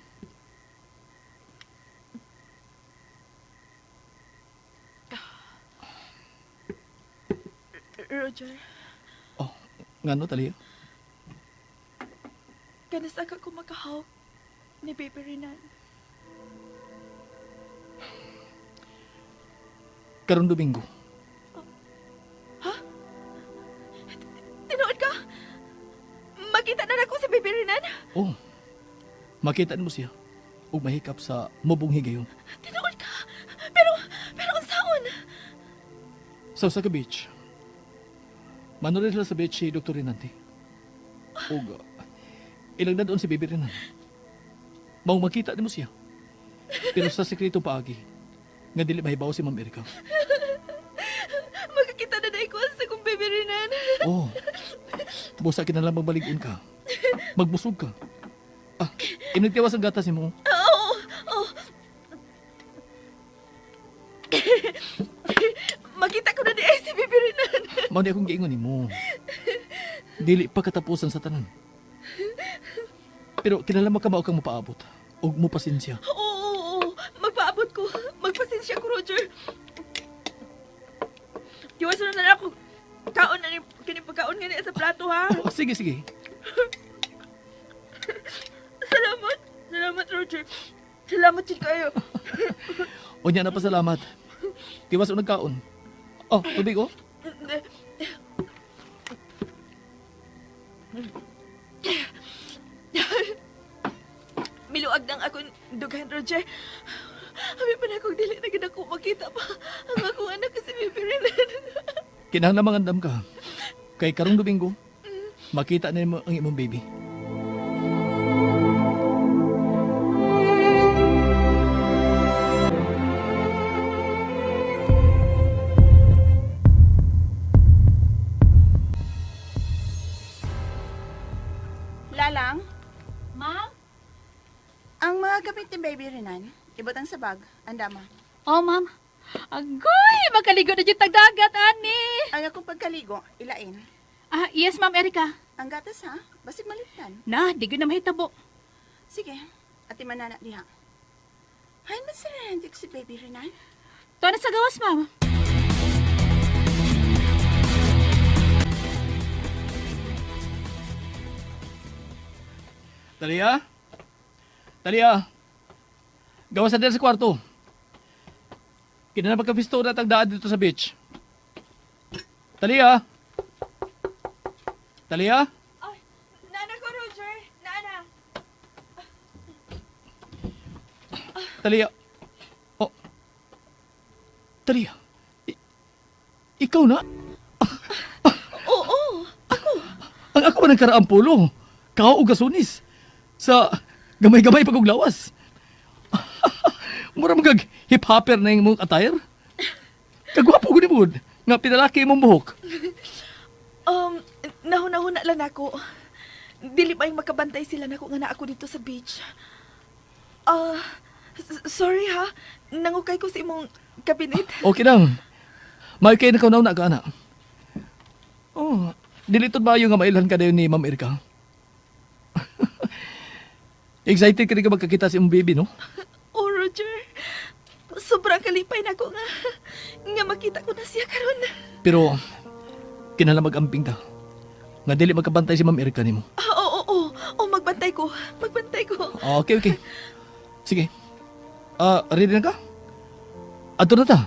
Roger, Oh, ngano, Talia? ganas ka ko makahawk ni Baby Renan. Karon Domingo. Makita nimo siya ug mahikap sa mubong higayon. Tinuod ka. Pero, pero unsaon? Sa usa ka beach. Manulit sila sa beach si Dr. Rinanti. Ug ilang na doon si Baby Renan. Maong makita nimo siya. Pero sa sekreto paagi, nga dili mahibaw si Ma'am Erika. Magkakita na dai ko sa kong baby Renan. Oh. Busa kinahanglan magbaligon ka. Magbusog ka. Ah, inagtiwas ang gatas nimo. Oo. Oh. Makita ko na di ay si baby Renan. Mao di akong giingon nimo. Dili pa katapusan sa tanan. Pero kinahanglan makamao kang mopaabot ug mo pasensya. Oo, oo, oo. Magpaabot ko. Magpasensya ko, Roger. Tiwasan na na ako. Kaon na ni, kini pagkaon nga niya sa plato, ha? Oh, sige, sige. Salamat. Salamat, Roger. Salamat jud kayo. Unya na pasalamat. Tiwas og nagkaon. Oh, tubig oh. Miluag nang akong dughan, Roger. Abi pa na akong dili na gid ako makita pa ang akong anak kasi Baby Renan. Kinahanglan mangandam ka. Kay karong Domingo, makita na nimo ang imong baby. Lalang, Ma'am? ang mga gamit ni Baby Renan, ibutang sa bag, andama. Oh, ma'am. Agoy, makaligo na dyan tagdagat, ani. Ang akong pagkaligo, ilain. Ah, yes, ma'am Erika. Ang gatas ha, basig malitan. Na, di ko na mahitabo. Sige, ati manana diha. Hain man sila nandik si Baby Renan? Tuwa na sa gawas, ma'am. Talia? Talia? Gawas na din sa kwarto. Kinahanglan pagkapisto na tagdaan dito sa beach. Talia? Talia? Ay, nana ko, Roger. Nana. Talia? Oh. Talia? Ikaw na? Oo, ako. Ang ako ba nagkaraang pulo? Kao o gasunis? Sa gamay-gamay paguglawas. Mura magag hip-hopper na yung mong attire. Kagwapo ko ni Bud. Nga pinalaki imong buhok. Nahuna-huna lang ako. Dili pa yung makabantay sila nako nga na ako dito sa beach. Ah, sorry ha. Nangukay ko sa imong kabinet. Okay lang. May kayo na kaunaw na ka, ana. Oh, diliton ba yung nga mailhan ka dayon ni Ma'am Erika? Excited ka rin ka magkakita sa imong baby, no? Oh, Roger. Sobrang kalipay na ako nga. Nga makita ko na siya karon. Pero, kinahanglan mag-amping ta. Nga dili magkabantay si Ma'am Erika nimo. Ah, oo, oo, oo. Oh, magbantay ko. Magbantay ko. Okay, okay. Sige. Ah, ready na ka? Ato na ta.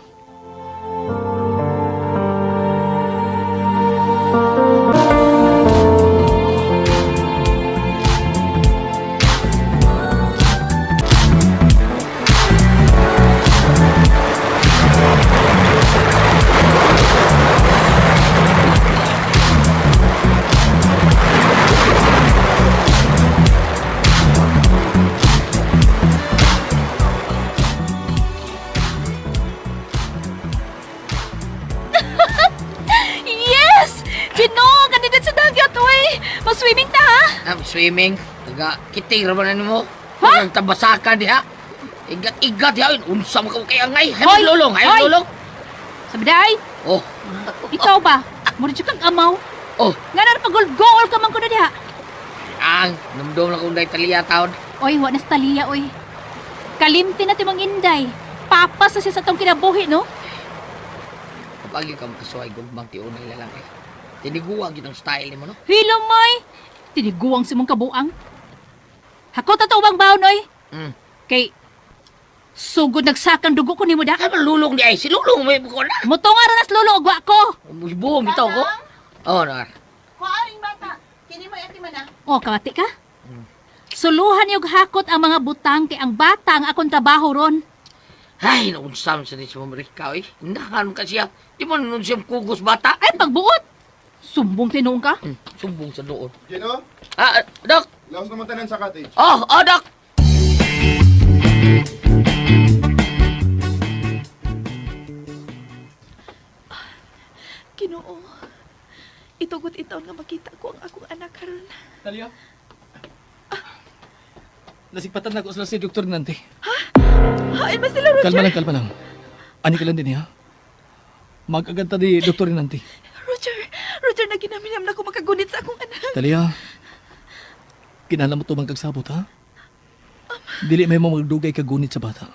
Yes! Gino, kanina sa dagat, uy! Mag-swimming ta, ha? Ah, swimming. Taga kiting ra man nimo. Ha? Tabasakan diha. Igat-igat diha. Unsa man ka kay angay. Hoy! Hay lulong, hay Hoy! lulong. Sabi day, Oh, ikaw ba? Mura dyan kang amaw. oh. Nga na pagol-gool ka man ko na diha. Ang numdum na kong day taliya taon. Oy, wa na sa taliya, oy. Kalimti na timang inday. Papas na siya sa tong kinabuhi, no? Kapag ka makasuhay gugmang tiunay lalaki. Tiniguwag yun ang style nimo no. Hilomay! Tiniguang si mong kabuang. Hakot na ubang baon, oy. Mm. Kay, sugod nagsakang dugo ko nimo da. Ay lulong di ay si lulong may ko na. Mutong ara nas lolo og wa ko. Buong bitaw ko. Oh, na. Kuaring bata, kini mo ati mana. O, kawati ka? Suluhan yung hakot ang mga butang kay ang bata ang akong trabaho ron. Ay, naunsam sa ni si Ma'am Rica, eh. Nahan ka siya. Di mo nun siya kugos bata. Ay, pagbuot! Sumbong tinuong ka. Sumbong sa doon. Gino, Ah, Dok! laos naman tanan sa cottage. Oh, Dok! Ginoo. Itugot itaon nga makita ko ang akong anak karon. Talia? Nasigpatan na ko sila si Dr. Nante. Hain ba sila, Roger? Kalma lang, kalma lang. Ani ka lang din, ha? Magaganta di Dr. Nante. Roger, Roger, naginaminam na ko makagunit sa akong anak. Talia, kinahanglan mo tumang kagsabot, ha? Dili may mo magdugay kagunit sa bata.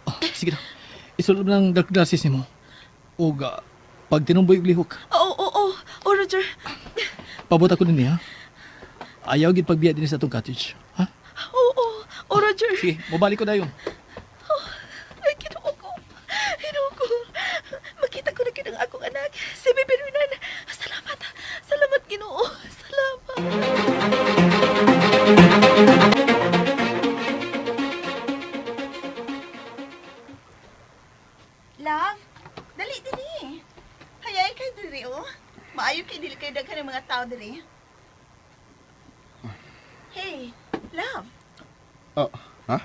Ah, sige na. Isulod mo ng dark glasses nimo. O pag tinumboy og lihok, Oo, oo, oo. Oh, Roger. pabot ako din niya. Ayaw gid pagbiya din sa atong cottage. Ha? Oo, oo. Oh, Roger. Sige, mobalik ko na yun. Ay, Ginoo ko. Ginoo ko. Makita ko na gid ang akong anak. Si Bebe Renan. Salamat. Salamat, Ginoo. Salamat. Love, dali dili. Hayay kay diri oh. Maayo kay dili kay daghan ng mga tao diri. Hey, love. Ah, ha?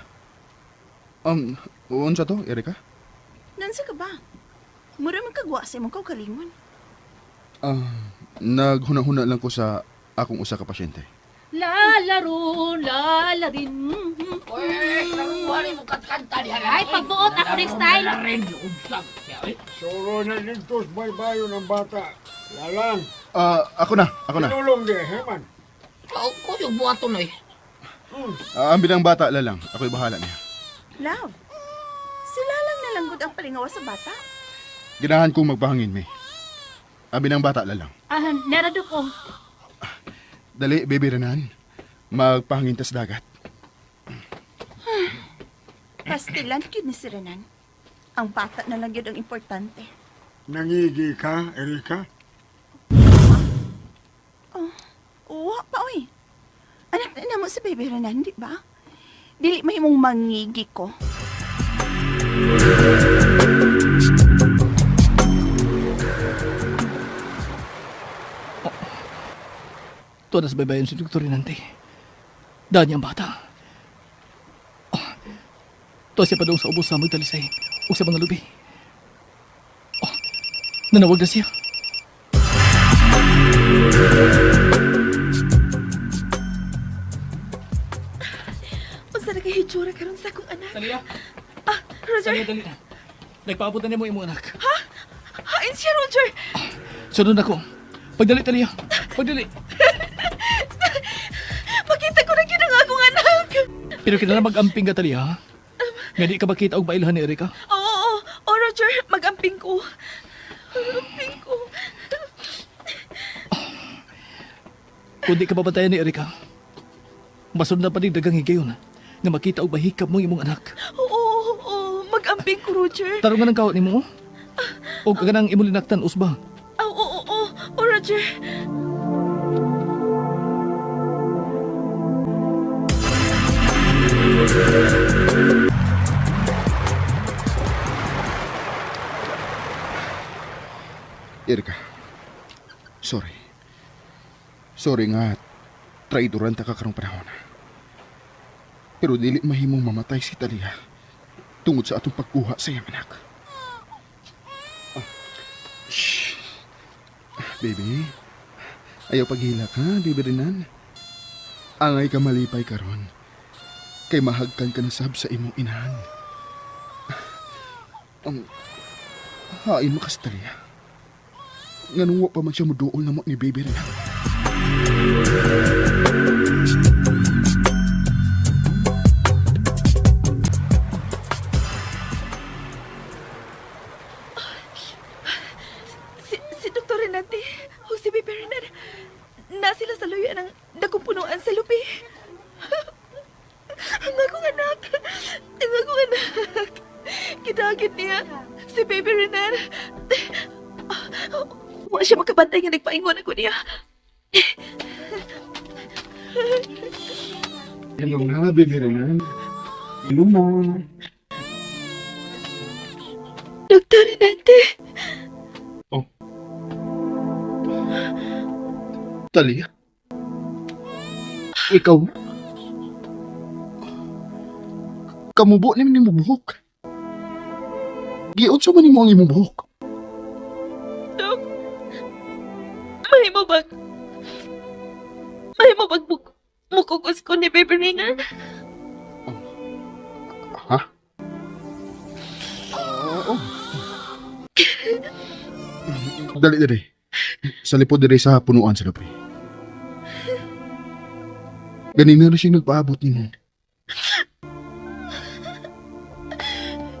Unsa to, Erika? Nansa ka ba? Mura man kagwa sa imong kaugalingon. Ah, naghuna-huna lang ko sa akong usa ka pasyente. Lalaro, lalarin. Uy, laruan mo katkanta diha. Ay, pagbuot ako next style. Laren, unsam siya, eh. Suro na dito baybayo ng bata. Lalang, Ah, ako na, ako na. tinulong di, Herman. Oh, kuyog buhaton, eh. Ah, ang bilang bata lalang, ako'y bahala niya. Love, sila lang nalanggod ang palingawa sa bata. Ginahan kong magpahangin, may. Ang bilang bata lalang. Ah, narado ko. Dali, baby Renan. Magpahangin tas dagat. Pastilan gyud ni si Renan. Ang bata na lang gyud ang importante. Nangigi ka, Erika? Oh, uwa pa oy. Anak na namo si Baby Renan, di ba? Dili mahimong mangigi ko. Tuwa na sa baybayon si Dr. Rinante. Daan niya ang bata. Oh, tuwa siya pa doon sa ubos sa magtalisay o sa mga lubi. Oh, nanawag na siya. Unsa na kay hitsura karon sa akong anak? Talia, Ah, Roger. Talia, dali na. Nagpaabot na nimo imong anak. Hain siya, Roger. Sunod ako. Pagdali, Talia. Pagdali. Makita ko na gid ang akong anak. Pero kinahanglan mag-amping ka, Talia, ha? Nga di ka makita og mailhan ni Erika. Oo, oo. Oh, Roger, magamping ko. Magamping ko. Kung di ka babantayan ni Erika, masunod na pa din dagang higayon nga makita og mahikap mo imong anak. Oo, oo, oo. Magamping ko, Roger. Tarong nga ng kawat nimo, oh. O kanang imong linaktan, usba. Oo, oo, oo. Oh, Roger. Erika, sorry. Sorry nga, traidoran ta ka karong panahon. Pero dili mahimong mamatay si Talia tungod sa atong pagkuha sa iyang anak. Ah, shh. Baby, ayaw paghilak ha, baby Renan. Angay ka malipay karon. Kay mahagkan ka na sab sa imong inahan. Hain mo kas Talia. Nganong wa pa man siya muduol na mo ni baby Renan. Si Dr. Renante o si Baby Renan, na sila sa luya ng dakong punuan sa lupi. Ang akong anak! Ang akong anak! Gidagit niya si Baby Renan. Wa siya makabantay nga nagpaingon ako niya. Hello na, baby Renan. Hello na. Doktor Renante. Talia? Ikaw? Kamubo ni mo buhok. Giunsa man nimo ang imong buhok? Dok, mahimo bag... Mahimo bag mukukos ko ni Baby Renan? Ha? Oo. Dali, dali. Sa lipod diri sa punuan sa labi. Ganina na siyang nagpaabot nimo.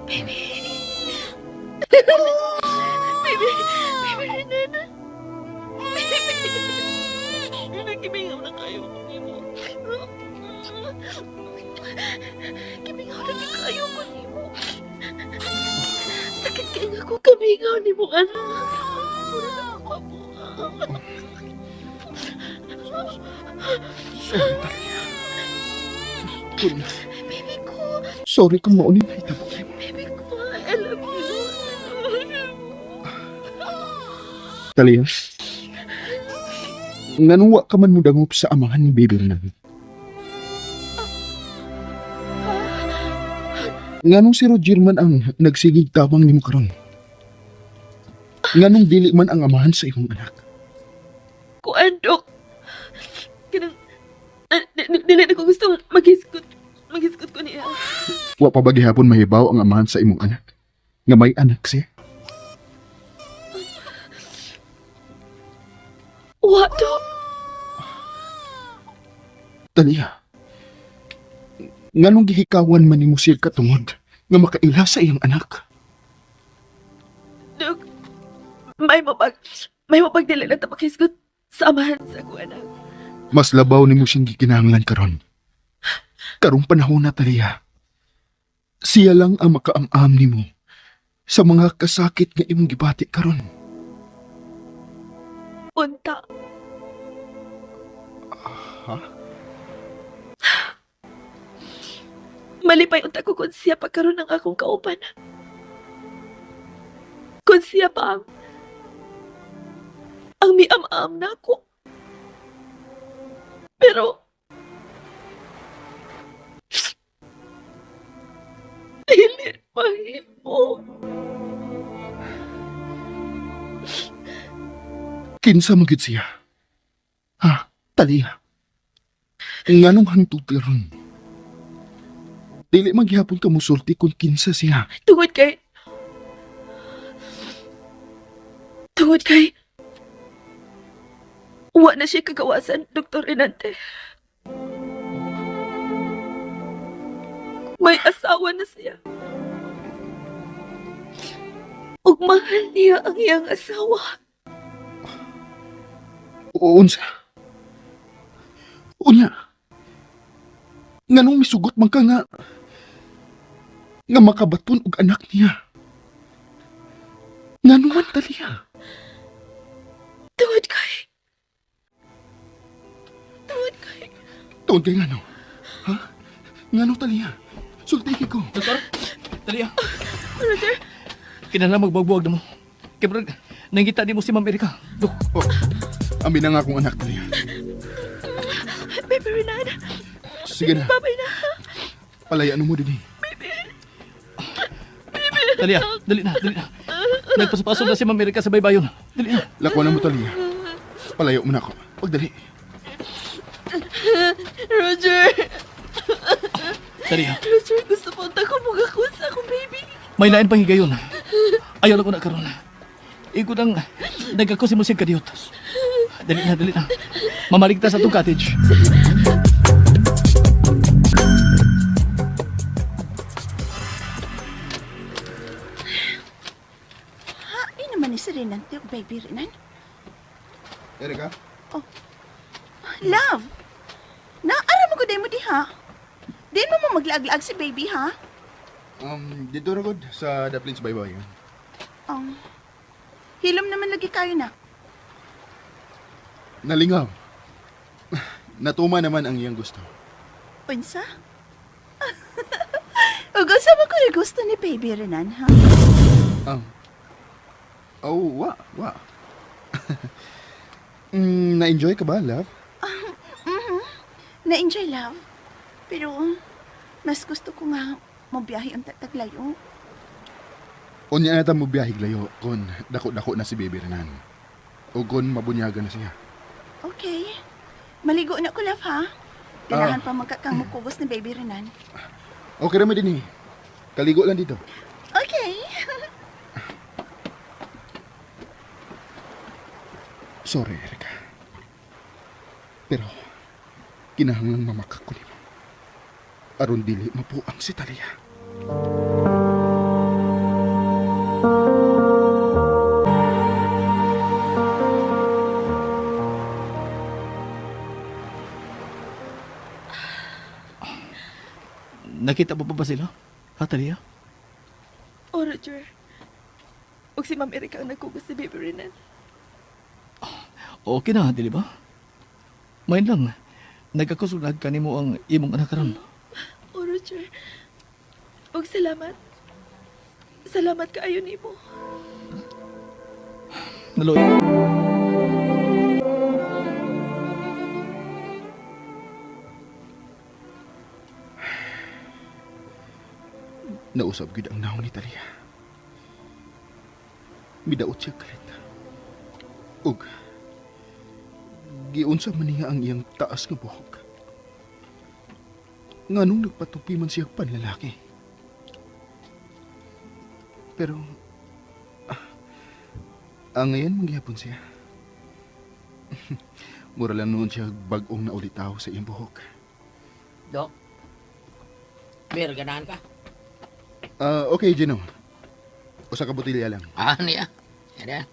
Baby. Baby, Baby Renan. Baby. Nagkimingaw na kayo ko nimo. Kimingaw na gyud kayo ko nimo. Sakit kay nga ko kamingaw nimo anak. Mura na ako po. Sorry, Talia. Kung, Baby ko, sorry kung maunin na itabo. baby ko, I love you. Talia, nganuwa ka man mo dangop sa amahan ni Baby Renan? Nganong si Roger man ang nagsigig tabang nimo karon? Nganong dili man ang amahan sa imong anak? Kuan, Dok. Kanang, dili na ko gusto maghisgot. Maghisgot ko niya. Wa pa ba gihapon mahibaw ang amahan sa imong anak? Nga may anak siya? Wa, Dok. Talia, nganong gihikawan man nimo siya katungod nga makaila sa iyang anak? Dok, may mapag dili na ta makisgot sa amahan sa ako, anak. Mas labaw nimo siyang gikinahanglan karon. Karong panahon na, Talia. Siya lang ang makaam-am nimo sa mga kasakit nga imong gibati karon. Unta. Ha? Malipay unta ko kung siya pa karon ang akong kauban. Kung siya pa ang miam-am na ako. Pero, dili mahimo. Kinsa man gyud siya? Ha, Talia. Nganong hantod karon? Dili man gihapon ka musulti kung kinsa siya. Tungod kay, wa na siya kagawasan, Dr. Renante. May asawa na siya. Ug mahal niya ang iyang asawa. Unsa? Unya. Nganong misugot man ka nga nga makabaton og anak niya? Ngano man, Talia? Tungod kay... Tungod kay... Tuon kay ngano? Ha? Ngano, Talia? Sultihi ko. Doktor, Talia, Roger, kinahanglan magbuwag na mo. Kay brag, nangita di mo si Ma'am Erika. Dok, Oh, amin na nga akong anak, Talia. Baby Renan, Sige na, babay na. palayaan mo din eh. Talia, dali na, dali na. Nagpasapaso na si Ma'am Erika sa baybayon. Dali na. Lakwan na mo, Talia. Palayo mo na ako. Pagdali. Roger! Talia, Roger, gusto po unta ko mugakos sa akong baby. may lain pang higayon. Ayaw lang ko na karon. Ikot ang nagako si Musig Kadiyot. Dali na, dali na. Mamaligtas sa itong cottage. Hain naman ni si Renan, baby Renan. Erika? Love! Naara mo ko mo diha. Di mo mo maglaag-laag si baby, ha? Dito na good sa The Plains Baybayon. Hilom naman lagi kayo na. Nalingaw. Natuma naman ang iyang gusto. Unsa? Ug unsa man ko gusto ni Baby Renan, ha? Oh, wa, wa. Na-enjoy ka ba, love? Na-enjoy, love. Pero, mas gusto ko nga mabiyahe ang tataglayo. Unya na ta mo biyahe layo kon dako-dako na si Baby Renan. O kon mabunyagan na siya. Okay. Maligo na ko, love, ha? Ganahan pa magkakang mukubos ni Baby Renan. Okay ra man din eh. Kaligo lang dito. Okay. Sorry, Erika. Pero kinahanglan mamakak ko nimo. Aron dili mapuang si Talia. Nakita mo pa ba sila? Ha, Talia? Oh, Roger. Ug si Ma'am Erika ang nagkugos si Baby Renan. Okay na, dili ba? Main lang. Nagkakusulag ka nimo ang imong anak karon. Oh, Roger. Ug salamat. Salamat kaayo nimo. Naloy. Nausab gyud ang naong ni Talia. Midaot siya kalit. Ug giunsa man niya ang iyang taas nga buhok. Nganong nagpatupi man siya panlalaki. Pero ang ngayon manggihapon siya. Mura lang noon siya bag-ong naulitaw sa iyang buhok. Dok. Beer, ganahan ka? Okay, Gino. Usa ka botelya lang. Ah, niya. Yan.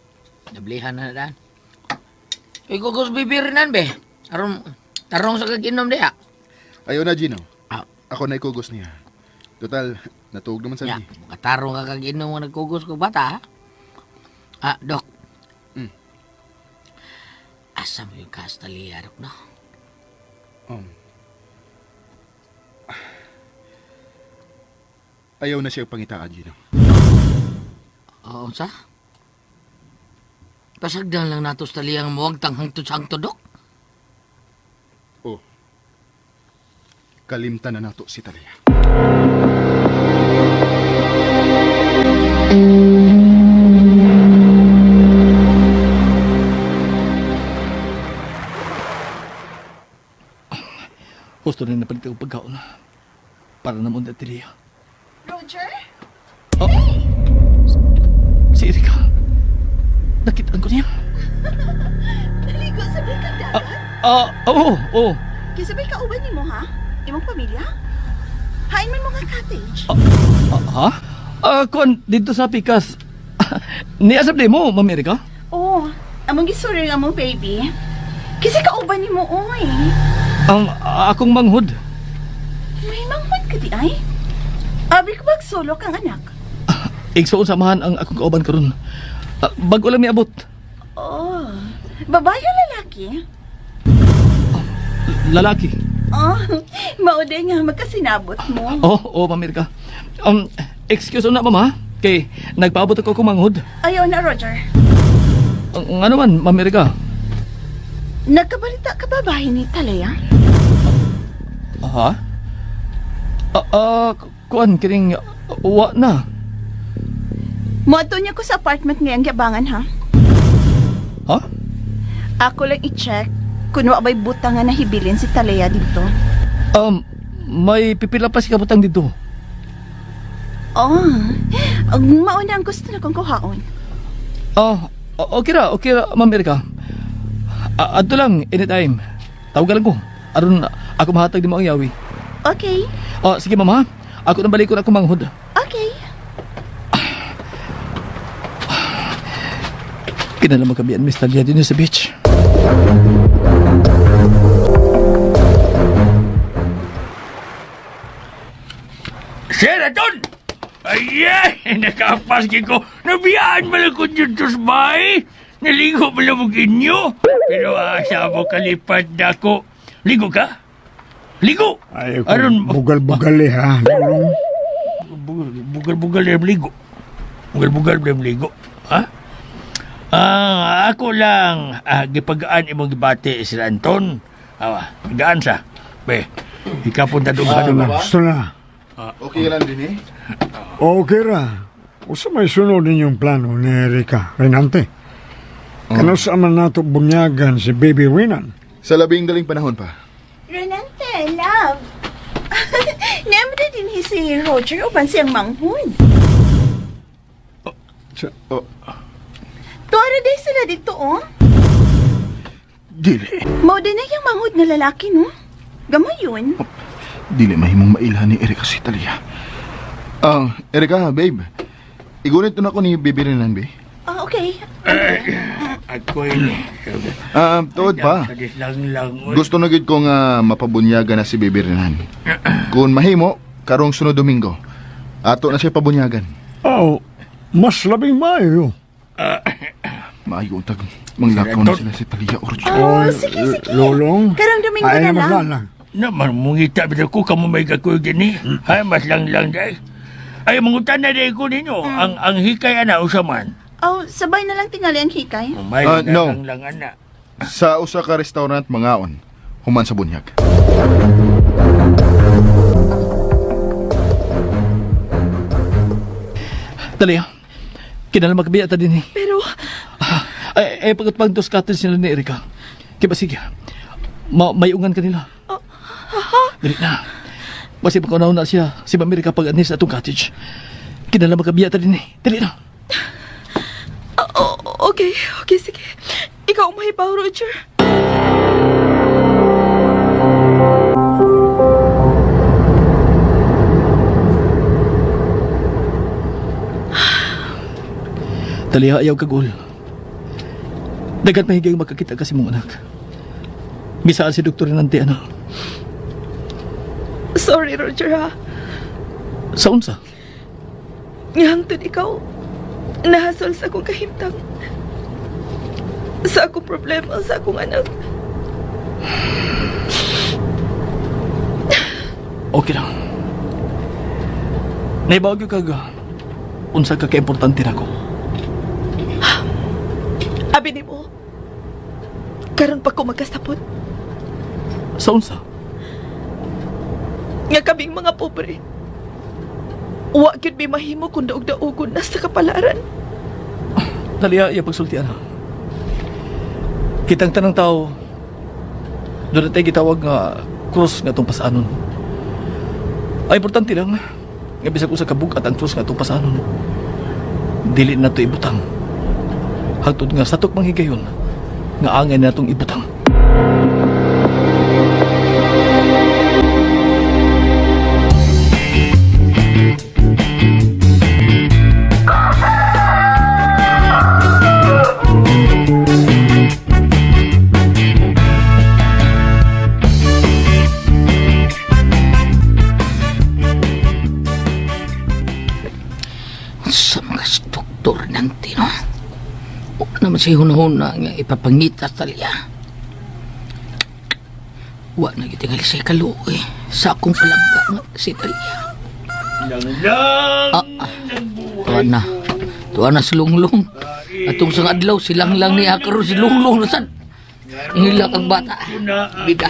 Nablihan na daan. Kay kugos bibirinan, be. Aron, tarong sa kaginom diha. Ayaw na, Gino. Ah. Ako na ikugos niya. Total, natuog naman sa Ya, ni. katarong ka kaginom nga nagkugos ko bata, ha? Ah, Dok. Asa mo yung kastalia, Dok, no? Ayaw na siya pangitaan, Gino. Oo, sa? Pasagdan lang nato sa taliyang muwag tanghangtod sa hangtod, Dok. Oh. Kalimtan na nato si Talia. Gusto rin napalit ako pagkaon. Para naman na Talia. Roger? Oh. Si Erika. Nakitaan ko niya. Naligo sa bay kang dagat? Ah, oo, oo. Kisa bay kauban nimo, ha? Imong pamilya? Hain man mo nga cottage. Ah, ha? Ah, kuan, dito sa Pikas. Niasap di mo, Ma'am Erika? Oh, among gisuri nga mo, baby. Kasi kauban nimo, oy. Ang akong manghod. May manghod ka di ay? Abi ko solo kang anak. Igsuon samahan ang akong kauban karon. Ah, bago lang miabot. Oh, babae o lalaki? Lalaki. Oh, mauday nga magkasinabot mo. Oo, oh, oh, Ma'am Erika. Excuse na, ma'am, ha? Kay nagpaabot ako kong manghod. Ayaw na, Roger. Ang ano man, Ma'am Erika? Nagkabalita ka ba bahay ni Talaya? Ha? Ah, ah, kuan, kining, wa na. Moadto niya ko sa apartment ngayong giabangan, ha? Ha? Ako lang i-check kung wa ba'y butang nga nahibilin si Talaya dito. May pipila pa si kabutang dito. Oh, ang mauna ang gusto na kong kuhaon. Oh, okay ra, Ma'am Erika. Adto lang, anytime. Tawagan lang ko. Aron ako mahatag di mo ang yawi. Okay, Oh, sige ma'am ha. Ako nang balik ko na akong manghod. okay. Kinala magkabiyan, Miss Talia, din sa beach. Sheraton! Ayan! Nakaapas ko. Nabiyaan mo lang ko dito sa bahay. Naligo mo lang mo inyo. Pero asa mo kalipat na ako. Ligo ka? Ligo. Ay, Aron- kung bugal-bugal eh, ha, Lulong. Bugal-bugal na ligo. Bugal-bugal na ligo. Ha? Ah, ako lang gipagaan imong gibati sila Anton. Awa, gaan sa. Be, ikapon ta Gusto dughan na, gusto na. Okay lang din eh. Okay ra. Usa may sunod ninyong plano ni Erika, Renante. Kano sa man nato bunyagan si Baby Renan? Sa labing daling panahon pa. Renante, love. Niyamda din hi si Roger uban siyang manghud. Oh, Tuwara day sila dito, oh. dili. Mao din na yung manghud nga lalaki, no? Gamay yun. Dili mahimong mailhan ni Erika si Talia. Ah, Erika, babe. Igunit na ako ni Baby Renan, be. Ah, okay. Ako ini. Ah, tuod pa. Lang lang. Gusto na gid ko nga mapabunyagan na si Baby Renan. Kung mahimo, karong sunod Domingo, ato na siya pabunyagan. Oh, mas labing maayo. Maayo untag manglakaw na sila si Talia Orjo. Oh, Oy, sige, sige. Lulong. Karong Domingo Ay, na lang. maglalang. Naman mungita bitaw ko kamo may kakuy gini. Hay mas lang lang day. Ay mangutan na day ko ninyo. Ang hikay ana usa man. Oh, sabay na lang tingali ang hikay. May Ah, no. lang lang ana. Sa usa ka restaurant mangaon, human sa bunyag. Talia, kinala magbiya ta din eh. Pero, Ay, ay pagkat dos cottage nila ni Erika. Kaya ba sige, mayungan kanila. Dali na. Basi pagkaunaw na siya, si Ma'am Erika pag anis atong cottage. Kinala magkabiya ta din eh. Dali na. okay, okay, sige. Ikaw ang mahibaw, Roger. Talia, ayaw kagul. Dagat mahigay magkakita kasi mong anak. Misaan si Dr. Renante, ano? Sorry, Roger, ha. Sa unsa? Ngihangtod ikaw, nahasol sa akong kahimtang. Sa akong problema, sa akong anak. Okay lang. Naibawag yung kag unsa ka kaimportante na ko. Abi ni mo, karon pa ko magkasapot. Sa unsa? Nga kaming mga pobre. Wa gyud mi mahimo kung daog-daogon na sa kapalaran. Talia, iya pagsulti ana. Kitang tanang tao, doon na tayo gitawag nga cross nga itong pasanon. Ay, importante lang, nga bisag usa ka bug-at ang cross nga itong pasanon. Dili na to ibutang. Hangtod nga satok manghigayon, nga angay na itong ibutang. Sa mga doktor ng tino. Huwag naman siya hunahuna nga ipapangita sa talya. Wa na gitingali siya kaluoy sa akong palangga nga si Talia. Lang lang. Ah, Tuwa na. Tuwa na si Lunglong. Atong sang adlaw silang lang ni Akaro si Lunglong na sad. Hila kang bata. Bida.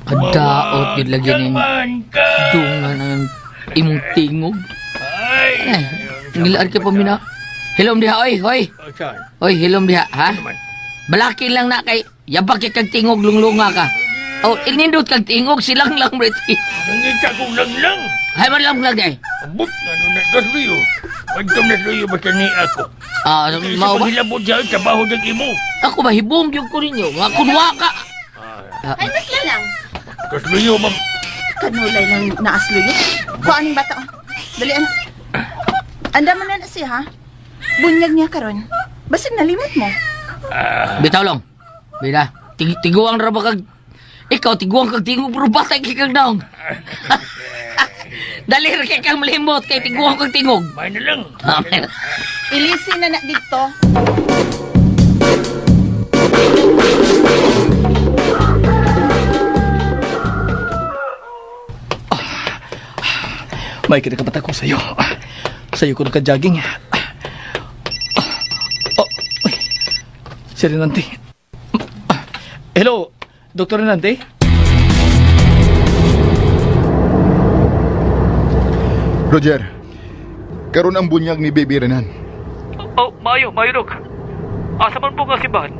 Kadaot yun lagi ning Man ka. dungan ang imong tingog. Ay. Ay, ngilaan ka pa mina. Hilom diha, oy, hoy. Oh, saan? Oy, hilom diha, ha? Naman. Balaki lang na kay yabak kay kag tingog lunglunga ka. Oh, inindot kag tingog silang lang breti. Nangita kong lang lang. Hay man lang lang day. Abot na nun na dos luyo. Pagtom na luyo basta ni ako. Ah, Sa mao ba? paghilabot siya, trabaho ng imo. Ako ba hibong gyud ko ninyo? Mga kunwa ka. Ay, mas lang. Dos luyo, ma'am. Kanulay lang naaslo yun. Kuha bata, oh. Dali, ano. Anda man na siya, ha? Bunyag niya karon. Basig nalimot mo. Bitaw lang. Bida, tiguang ra ba kag ikaw tiguang kag tingog pero batay kay kag naong. Dali ra kay kang malimot kay tiguang kag tingog. May na lang. Amen. Ilisin na na dito. May kinakabat ako sa'yo. Sa'yo ko naka-jogging. Oh, uy. Si Renante. Hello, Dr. Renante? Roger, karon ang bunyag ni Baby Renan. Oh, maayo, maayo, Dok. Asa man po nga simbahan?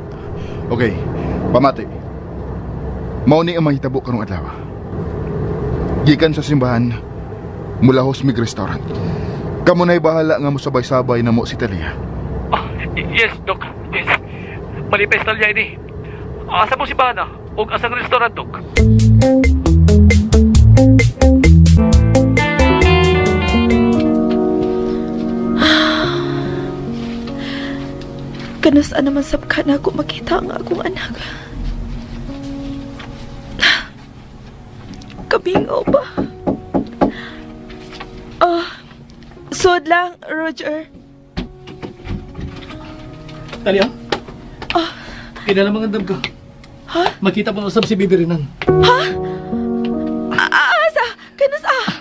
Okay, pamati. Mao ni ang mahitabo karong adlaw. Gikan sa simbahan, mula Hosmig Restaurant. Kamo na'y bahala nga mosabay-sabay na mo si Talia. Ah, yes, Dok. Yes. Malipay sa talya ini. Asa mo simbahan ah? O asang restaurant, Dok? Kanus naman sabka na ako makita ang akong anak. Kabingaw ba? Ah, sod lang, Roger. Talia? Ah. Kinala mga ka. Ha? Makita mo na usab si Bibi Renan. Ha? Asa? Kanus ah?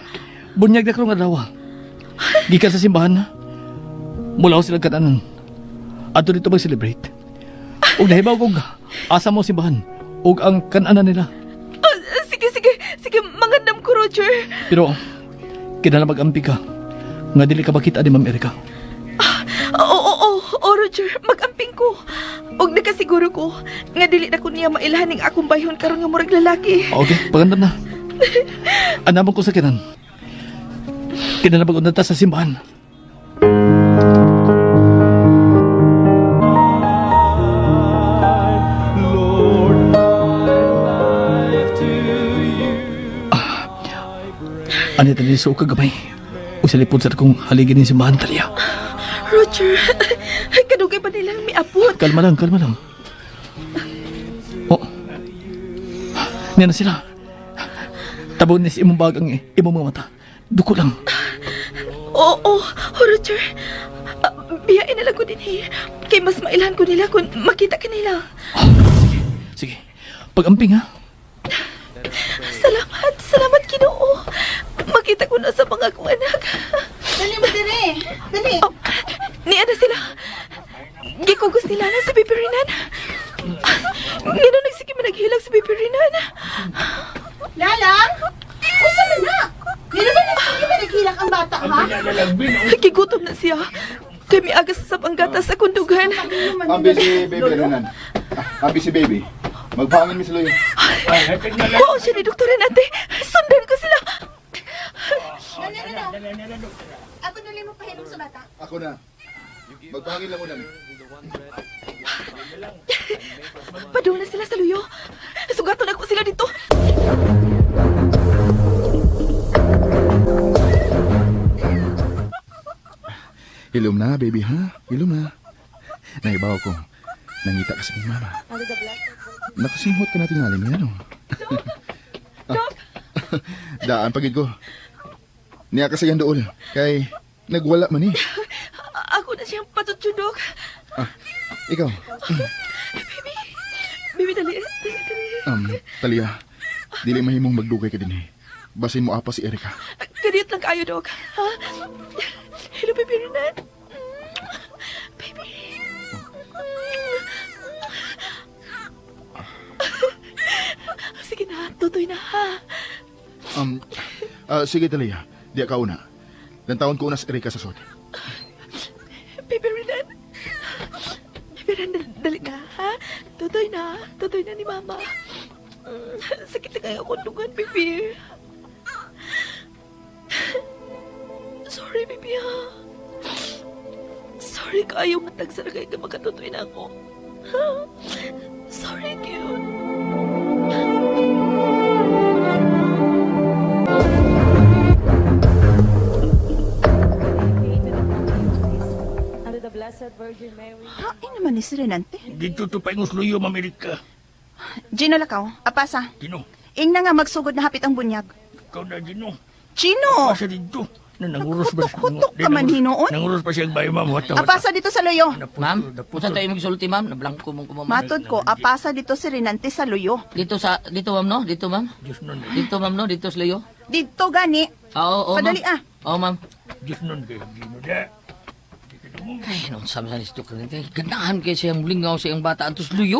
Bunyag na karong adlaw. Gikan sa simbahan. Mula ko sila katanan. Ato dito mag-celebrate. Ug nahibaw kog asa mo simbahan ug ang kananan nila. Ah, sige, sige. Sige, mangandam ko, Roger. Pero kinahanglan mag-ampi ka nga dili ka makita ni Ma'am Erika. Oo, oo, oo, oo, Roger. Mag-amping ko. Og nakasiguro ko nga dili na ko niya mailhan ning akong bayhon karon nga murag lalaki. Okay, pagandam na. Anamon ko sa kinan. Kinahanglan mag-undan ta sa simbahan. Ano tali sa kagabay? O sa lipod sa akong haligi ng simbahan taliya. Roger, kadugay pa nilang miabot. Kalma lang, kalma lang. Oh. Niya na sila. Tabon ni si imong bag ang imong mga mata. Duko lang. Oo, oo, oh, Roger. Ah, biyain na lang ko din eh. Kay mas mailhan ko nila kung makita ka nila. Sige, sige. Pag-amping ha. Salamat, salamat Ginoo. Makita ko na sa mga akong anak. Dali mo dire. Dali. Oh, niya na sila. Gikugos nila na si Bibi Renan. Ngano nagsige man naghilag si Bibi Renan. Lalang? Usa man na? Dili ba nagsige man naghilak ang bata ha? Gigutom na siya. Kay miagas sa ang gatas sa kundugan. Ambi si Baby Renan. Ah, ambi si Baby. Magpangin mi sa luyo. Kuha siya ni Dr. Renate. Sundan ko sila. No, no, no, no. Ako dali mo pahilom sa bata. Ako na. Magpangin lang una mi. Padung na sila sa luyo. Sugaton ako sila dito. Hilom na, baby, ha? Hilom na. Naibaw ko. Nangita ka sa mong mama. Nakasimhot ka na tingalim yan, oh. Dok! Daan pagid ko. Niya kasi yan dool. Kay nagwala man eh. Ako na siyang patutsudok. Ah, ikaw. Baby, baby, dali. Dali, dali. Talia, dili mahimong magdugay ka din eh. Basin mo apa si Erika. Kadiyot lang kayo, Dok. Ha? Hello, baby Renan. Baby. Sige na, tutoy na, ha? Sige Talia, di ka una. Lantawon ko una si Erika sa sod. Baby Renan. Baby Renan, dali na, ha? Tutoy na. Tutoy na ni Mama. Sakit na kayo akong dugan, baby. Sorry, baby, ha? Sorry kayo nga tagsara kayo ka makatutoy na ako. Sorry, cute. Hain naman ni si Renante. Dito to pa ingos luyo, Ma'am Erika. Gino Lakaw, apasa. Gino, Ing na nga magsugod na hapit ang bunyag. ikaw na Gino. Chino! Apasa dito. Na nanguros ba? Naghutok-hutok ka man hinuon. Nanguros pa siya ang bayo, ma'am. Wata, wata. Apasa dito sa luyo. Ma'am, unsa tayo magsulti, ma'am? Nablangko mong kumama. Matod ko, apasa dito si Renante sa luyo. Dito sa dito, ma'am, no? Dito, ma'am. Diyos nun. Dito, ma'am, no? Dito sa luyo. Dito gani. Oo, oo, ma'am. Padali ah. Oo, ma'am. Diyos nun kay Gino da. Ay, noon sabi sa ni si Dr. Nante. Ganahan kay siyang lingaw sa iyang bata antos luyo.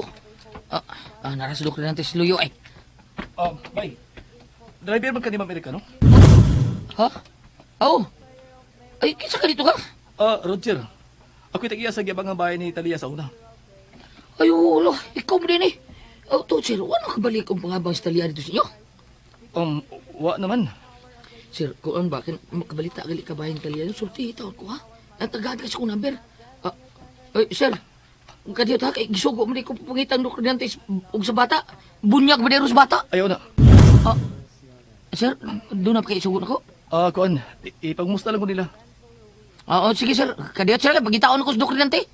Nara si Dr. Nante si luyo ay. Bye. Driver man ka ni Ma'am Erika, no? Ha? Oo. Ay, kinsa ka dito ka? Roger. Ako'y tag-iya sa giyabang ang bahay ni Talia sa una. Ay, ulo. Ikaw mo din eh. Oh, to, sir, wala kabalik ang pangabang si Talia dito sa inyo? Wa naman. Sir, kung ano ba, makabalita gali ka bahay ni Talia, sulti, tawag ko ha. Natagahan kasi kong number. Ay, sir, kadiyot ha, kay gisugo mo di ko pangitang Dr. Nante og sa bata. Bunyag ba sa bata? Ayaw na. Sir, doon na pa kayo isugo na ko? Kuan, ipagmusta lang ko nila. Oo, sige sir. Kadiyot sir, pagitaon ko sa Dr. Nante.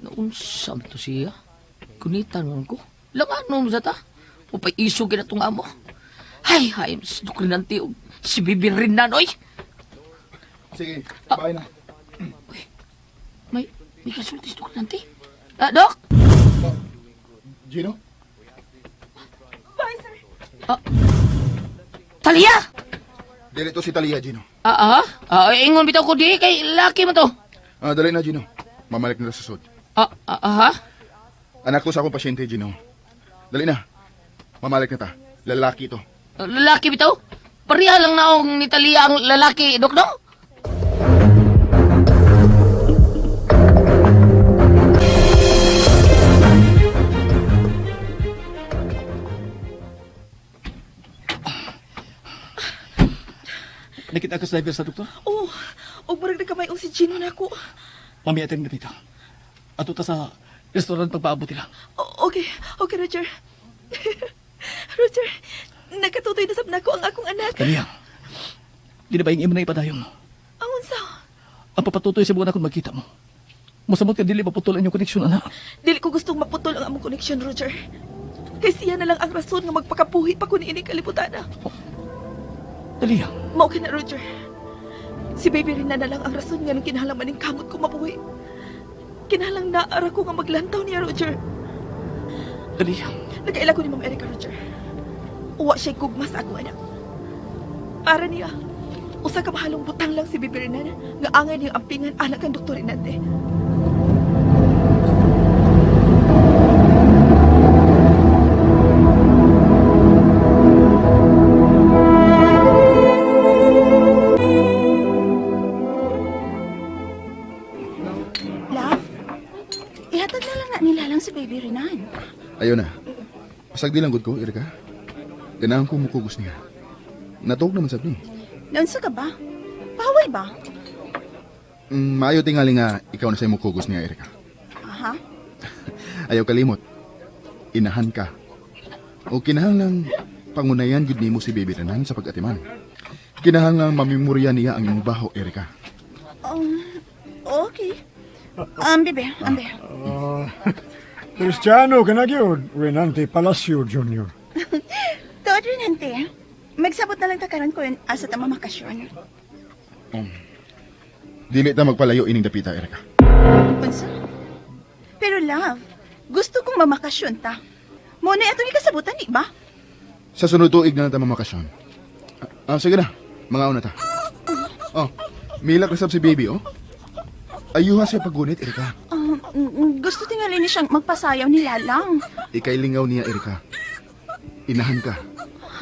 Naunsam to siya. Kunita naman ko. Langan mo sa ta. Upay isog na itong amo. Hay, hay, si Dr. Nante, si Bibi Rinan, oy. Sige, bye na. Uy, may kasulti si Dr. Nante. Dok? Gino? Bye, sir. Talia! Dili to si Talia, Gino. Ingon bitaw ko di, kay laki mo to. Dali na, Gino. Mamalik na sa sud. Ha? Anak ko sa akong pasyente, Gino. Dali na. Mamalik na ta. Lalaki to. Lalaki bitaw? Pareha lang naong ni Talia ang lalaki, Dok, no? Nakita ka sa driver sa doktor? Oh, og murag nagkamay-ong si Gino nako. Mami, atin dito. Ato ta sa restaurant pagpaabot nila. Okay, okay, Roger. Roger, nakatutoy na sab nako ang akong anak. Talia, di na ba yung imo na ipadayon? Ang unsa? Ang papatutoy sa buwan akong magkita mo. Musamot ka dili maputol ang inyong koneksyon, anak. Dili ko gustong maputol ang among koneksyon, Roger. Kay siya na lang ang rason nga magpakapuhi pa ko niini kalibutan. Oh. Talia. Mao ka na, Roger. Si baby rin na lang ang rason nga nang kinahanglan maning kamot ko mabuhi. Kinahanglan naara ko nga maglantaw niya, Roger. Talia. Nakaila ko ni Ma'am Erika, Roger. Uwa siya'y gugma sa akong anak. Para niya, usa ka mahalong butang lang si Bibi Renan nga angay niyang ampingan anak ang Dr. Renante. Love, ihatag na lang na nila lang si Baby Renan. Ayaw na. Pasagdi lang gud ko, Erika. Ganahan ko mukugos niya. Natuog naman sab ni. Naunsa ka ba? Paway ba? Maayo tingali nga ikaw na sa mukugos niya, Erika. Aha. Ayaw kalimot. Inahan ka. O kinahanglang pangunayan gud nimo si Baby Renan sa pag-atiman. Kinahanglang mamemorya niya ang imong baho, Erika. Okay. Bebe, ambe. Cristiano ka na gyud, Renante Palacio Jr. Tuod, Renante. Magsabot na lang takaran ko yun asa ta mamakasyon. Dili ta magpalayo ining dapita, Erika. Unsa? Pero love, gusto kong mamakasyon ta. Muna atong ikasabutan, di ba? Sa sunod tuig na lang ta mamakasyon. Sige na, mga una ta. Oh, milak na sab si baby, oh. Ayuha siya paggunit, Erika. Gusto tingali ni siyang magpasayaw ni Lalang. Ikay lingaw niya, Erika. Inahan ka.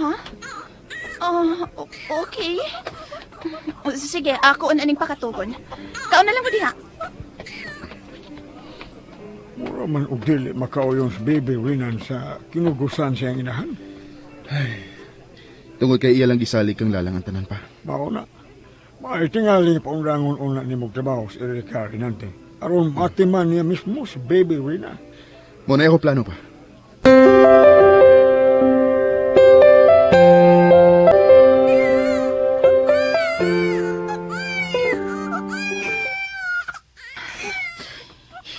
Ha? Okay. Sige, ako ang aning pakatugon. Kaon na lang mo diha. Mura man og dili makauyon si Baby Renan sa kinugusan siyang inahan. Ay, tungod kay iya lang gisalig kang lalang ang tanan pa. Mao na. May tingali paundangon una ni magtrabaho si Erika Renante. Aron matiman niya mismo si Baby Renan. Muna ako plano pa.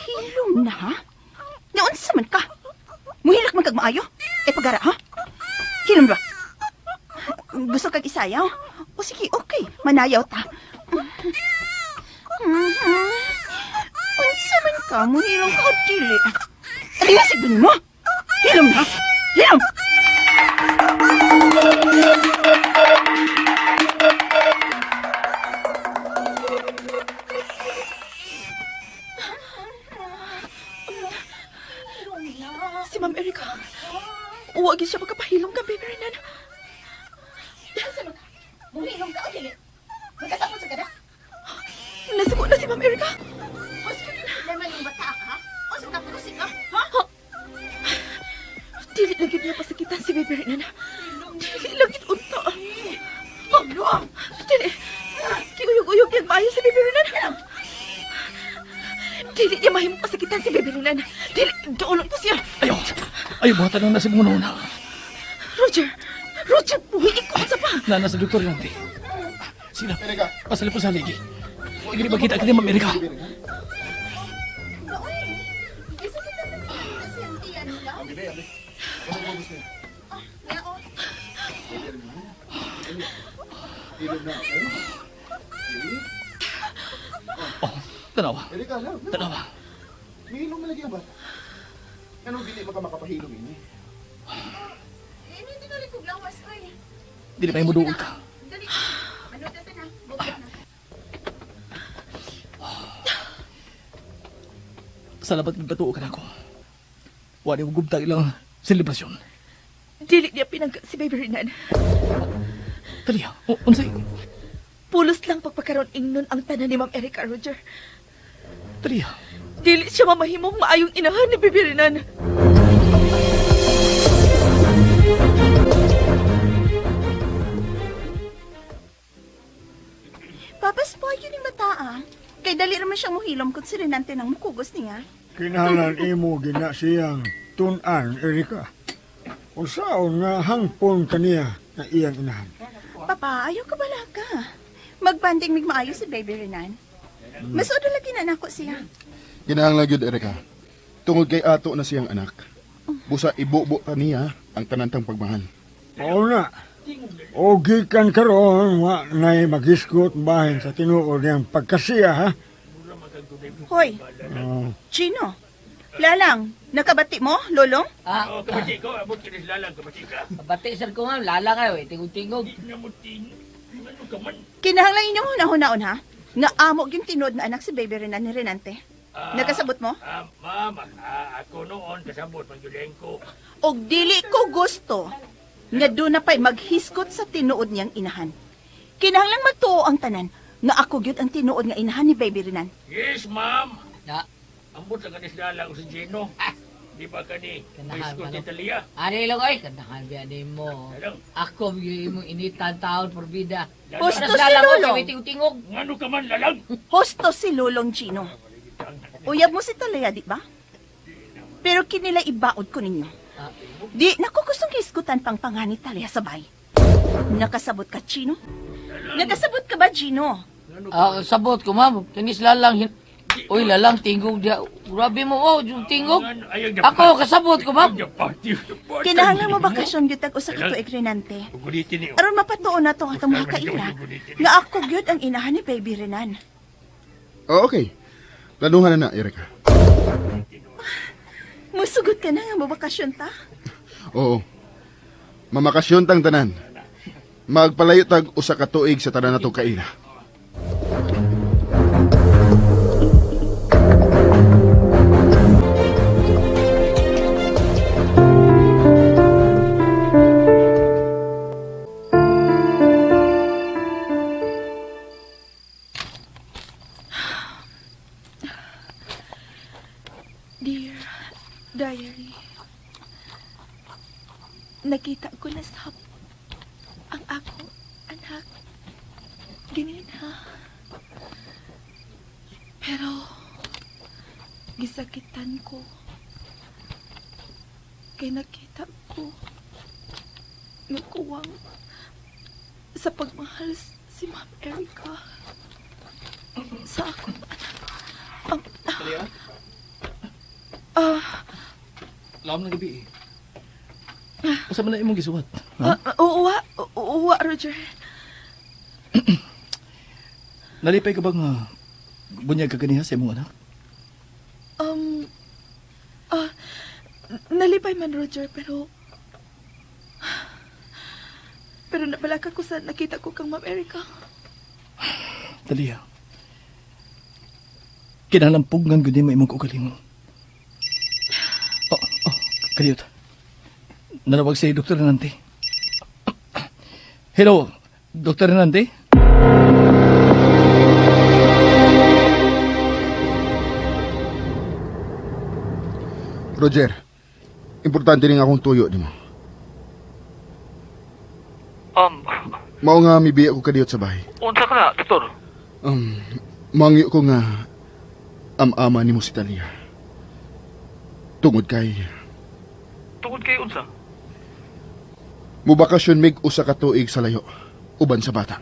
Hilom na, ha? Naunsa man ka? Muhilak man kag maayo? Eh, pagara, ha? Hilom ba? Gusto kag isayaw? O sige, okay. Manayaw ta. Unsa man ka? Muhilom ka o dili? Alin na siguro mo? Hilom na! Hilom! Wa gyud siya magkapahilom kang Baby Renan. Muhilom ka o dili? Magkasapot sa kada? Nasuko na si Ma'am Erica. Mas kung yung problema yung bata ka, ha? O sa kapusi ka, ha? Dili lang gyud niya pasakitan si Baby Renan. Dili lang gyud unta. Hilom! Dili. Kiuyog-uyog niyang maayo si Baby Renan. Dili niya mahimong pasakitan si Baby Renan. Dili, duolon ko siya. Ayaw! Ayaw, buhatan na sa muna una. Roger! Roger, buhi ko sa pa! Nana sa Dr. Renante. Sila, pasali po sa haligi. Huwag gini makita ka ni Ma'am Erika. Oh, tanawa. Erika, love. Tanawa. Mihilom na lagi ang bata. Ano dili maka makapahilom ini? Ini tinuli kog lawas, oy. Dili pa yung muduol ka. Dali. Ano dito na? Bukod na. Salamat nagpatuo ka na ako. Wala yung gubtag ilang selebrasyon. Dili niya pinangga si Baby Renan. Talia, unsay? Pulos lang pagpakaroon ingnon ang tanan ni Ma'am Erica, Roger. Talia. Dili siya mamahimong maayong inahan ni Baby Renan. Papa, spoil yun yung bata, ah. Kay dali naman siyang muhilom kung si Renante nang mukugos niya. Kinahanglan imo gina siyang tun-an, Erika. Usaon nga hangpon kaniya na iyang inahan. Papa, ayaw ka balaga. Magbanding mig maayo si Baby Renan. Mas udo lagi na nako siya. Kinahanglan gyud Erika. Tungod kay ato na siyang anak. Busa ibubo ta niya ang tanantang pagmahal. Oo na. O gikan karon wa nay maghisgot bahin sa tinuod niyang pagkasiya ha. Hoy, Oh, Chino. Lalang, nakabati mo, Lolong? Ah, Oh, kabati ko, abot ka ni Lalang, kabati ka. Kabati sir ko ma'am, lala kayo eh, tingog-tingog. Namutin. Ano ka man? Kinahanglan inyong hunahunahon, ha? Nga amo gyud tinuod na anak si Baby Renan ni Renante. Nakasabot mo? Ma'am, ako noon kasabot mangguleng ko. Og dili ko gusto nga doon na pa'y maghisgot sa tinuod niyang inahan. Kinahanglang magtuo ang tanan nga ako gyud ang tinuod nga inahan ni Baby Renan. Yes, ma'am. Na. Ambot lang ka ni Lalang si Gino. Di ba ka ni Kanahan Isko pa, ni no? Talia? Ani lang ay, kanahan biya ni mo. Lalang. Ako yung imong initan taon por vida. Husto Mas si lalang ko, Lolong. kay tingog-tingog. Ngano ka man, Lalang? Husto si Lolong Gino. Uyab mo si Talaya, di ba? Pero kinila ibaod ko ninyo. Di, naku, gustong hisgutan pang panganit Talaya sabay. Nakasabot ka, Chino? Nakasabot ka ba, Gino? Ah, sabot ko ma'am, kinis lalang. Uy, lalang tingog dia. Grabe mo, oh, yung tingog. Ako, kasabot ko ma'am. Kinahanglan mo bakasyon gyud tag usa ka tuig Renante. Aron mapatuon na to atong mga kaila nga ako gyud ang inahan ni Baby Renan. Oh, okay. Planuhan na na, Erika. Musugot ka na nga mobakasyon ta? Oo. Mamakasyon tang tanan. Magpalayo tag usa ka tuig sa tanan natong kaila. Dear Diary, nakita ko na sa ang ako anak. Ganina. Pero, gisakitan ko. Kay nakita ko nga kuwang sa pagmahal si Ma'am Erica sa akong anak. Ang, Lawom ng gabi eh. Usa man na imong gisuwat. Ha? Uwa, uwa, Roger. Nalipay ka bang bunyag ka ganiha sa imong anak? Nalipay man, Roger, pero nabalaka ko sa nakita ko kang Ma'am Erica. Talia. Kinahanglan pugnan gud nimo imong kaugalingon. Oh, oh, kaliyot. Nanawag si Dr. Renante. Hello, Dr. Renante? Roger, importante rin akong tuyo nimo. Mao nga mibiya ko kadiyot sa bahay. Unsa ka na, Doktor? Mangyo ko nga am-ama nimo si Talia. Tungod kay Tungod kay unsa? Mubakasyon mig usa ka tuig sa layo uban sa bata.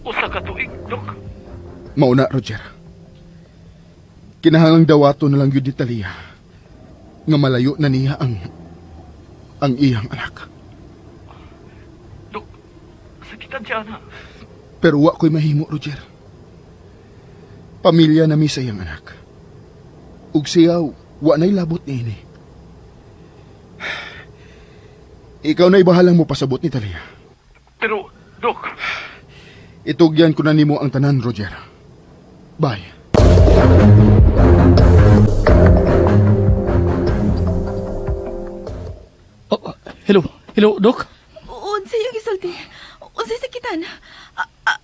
Usa ka tuig, Dok. Mao na, Roger. Kinahanglang dawato na lang yun ni Talia nga malayo na niya ang iyang anak. Dok, sakitan siya na. Pero wa ko'y mahimo, Roger. Pamilya na mi sa iyang anak. Ug siya, wa na'y labot niini. Ikaw na'y bahalang mo pasabot ni Talia. Pero, Dok, Itugyan ko na nimo ang tanan, Roger. Bye. Oh, hello, hello, Dok. Unsa yung gisulti? Unsay sakitan?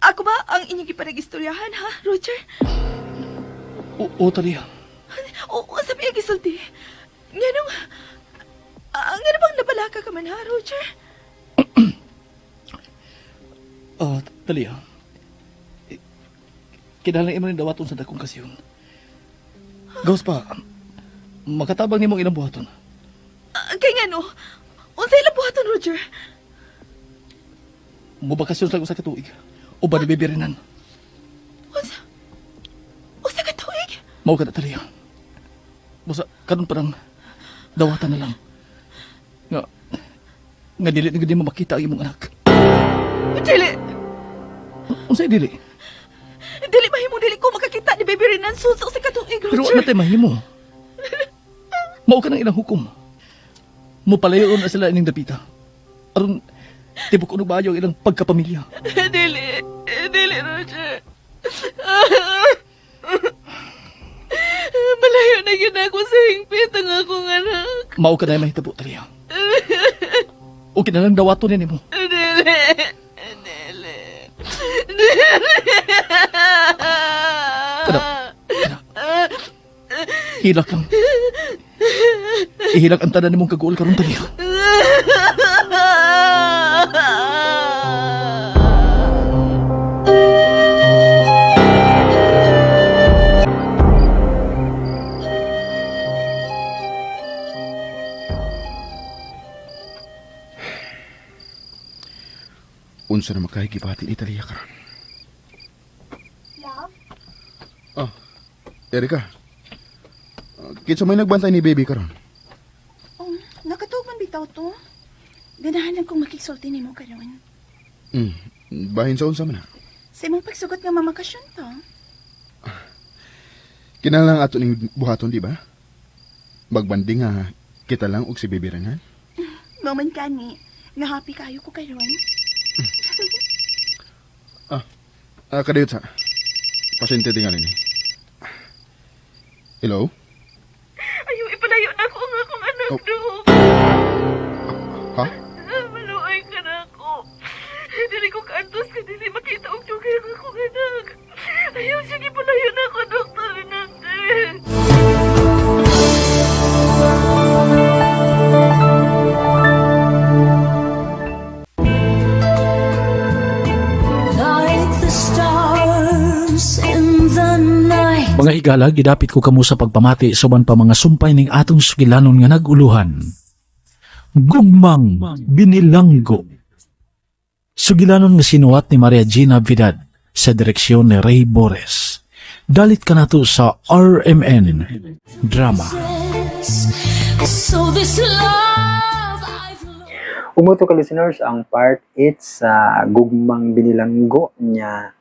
Ako ba ang inyong gipanag-istoryahan, ha, Roger? Oo, Talia. O, unsa ba yung gisulti? Nganong, ngano bang nabalaka ka man, ha, Roger? Talia. Kinahanglan imo ning dawaton sa dakong kasyon. Gawas pa, makatabang nimong ilang buhaton. Kay ngano? Unsay ilang buhaton, Roger? Mubakasyon sa usa ka tuig. Uban ni Bibirinan. Unsa? Usa ka tuig? Mao ka na, Talia. Basta karon pa lang dawatan na lang. Nga dili na gud nimo makita ang imong anak. Dili. Unsay dili? Dili mahimo dili ko makakita ni Baby Renan sa usa ka tuig, Pero Roger. ano tay mahimo? Mao ka nang ilang hukom. Mupalayo na sila ining dapita. Aron tibok unog maayo ang ilang pagkapamilya. Dili. Dili, Roger. Malayo na gyud ako sa hingpit ang akong anak. Mao ka na mahitabo, Talia. O kinalang dawaton ni nimo. Dili. Dili. Dili. Kada, kada. Hilak lang. Ihilak ang tanan nimong kaguol karon, Talia. Unsa na makahigipati ni Talia karon? Love? Oh, Erika. Kinsa may nagbantay ni baby karon? Oh, nakatuog man bitaw to. Ganahan lang kong makigsulti nimo karon. Bahin sa unsa man na. Sa imong pagsugot nga mamakasyon to. Kinahanglan ato ning buhaton, di ba? Magbanding nga kita lang og si baby Renan. Mao man kani, nga happy kayo ko karon. Kadayot sa. Pasyente tingali ni. Hello? Ayaw, ipalayo na ako ang akong anak, Oh. Dok. Ha? Maluay ka na ako. Dili ko kaantos ka, dili makita og dugay ang akong anak. Ayaw, sige, palayo na ako, Doktor Renante. Like the stars in the night. Mga higala, gidapit ko kamo sa pagpamati sa uban pa mga sumpay ning atong sugilanon nga nag-uluhan. Gugmang Binilanggo. Sugilanon nga sinuwat ni Maria Gina Vidad sa direksyon ni Ray Bores. Dalit ka nato sa RMN Drama. So this love I've lost. Umuto ka listeners ang part 8 sa Gugmang Binilanggo niya.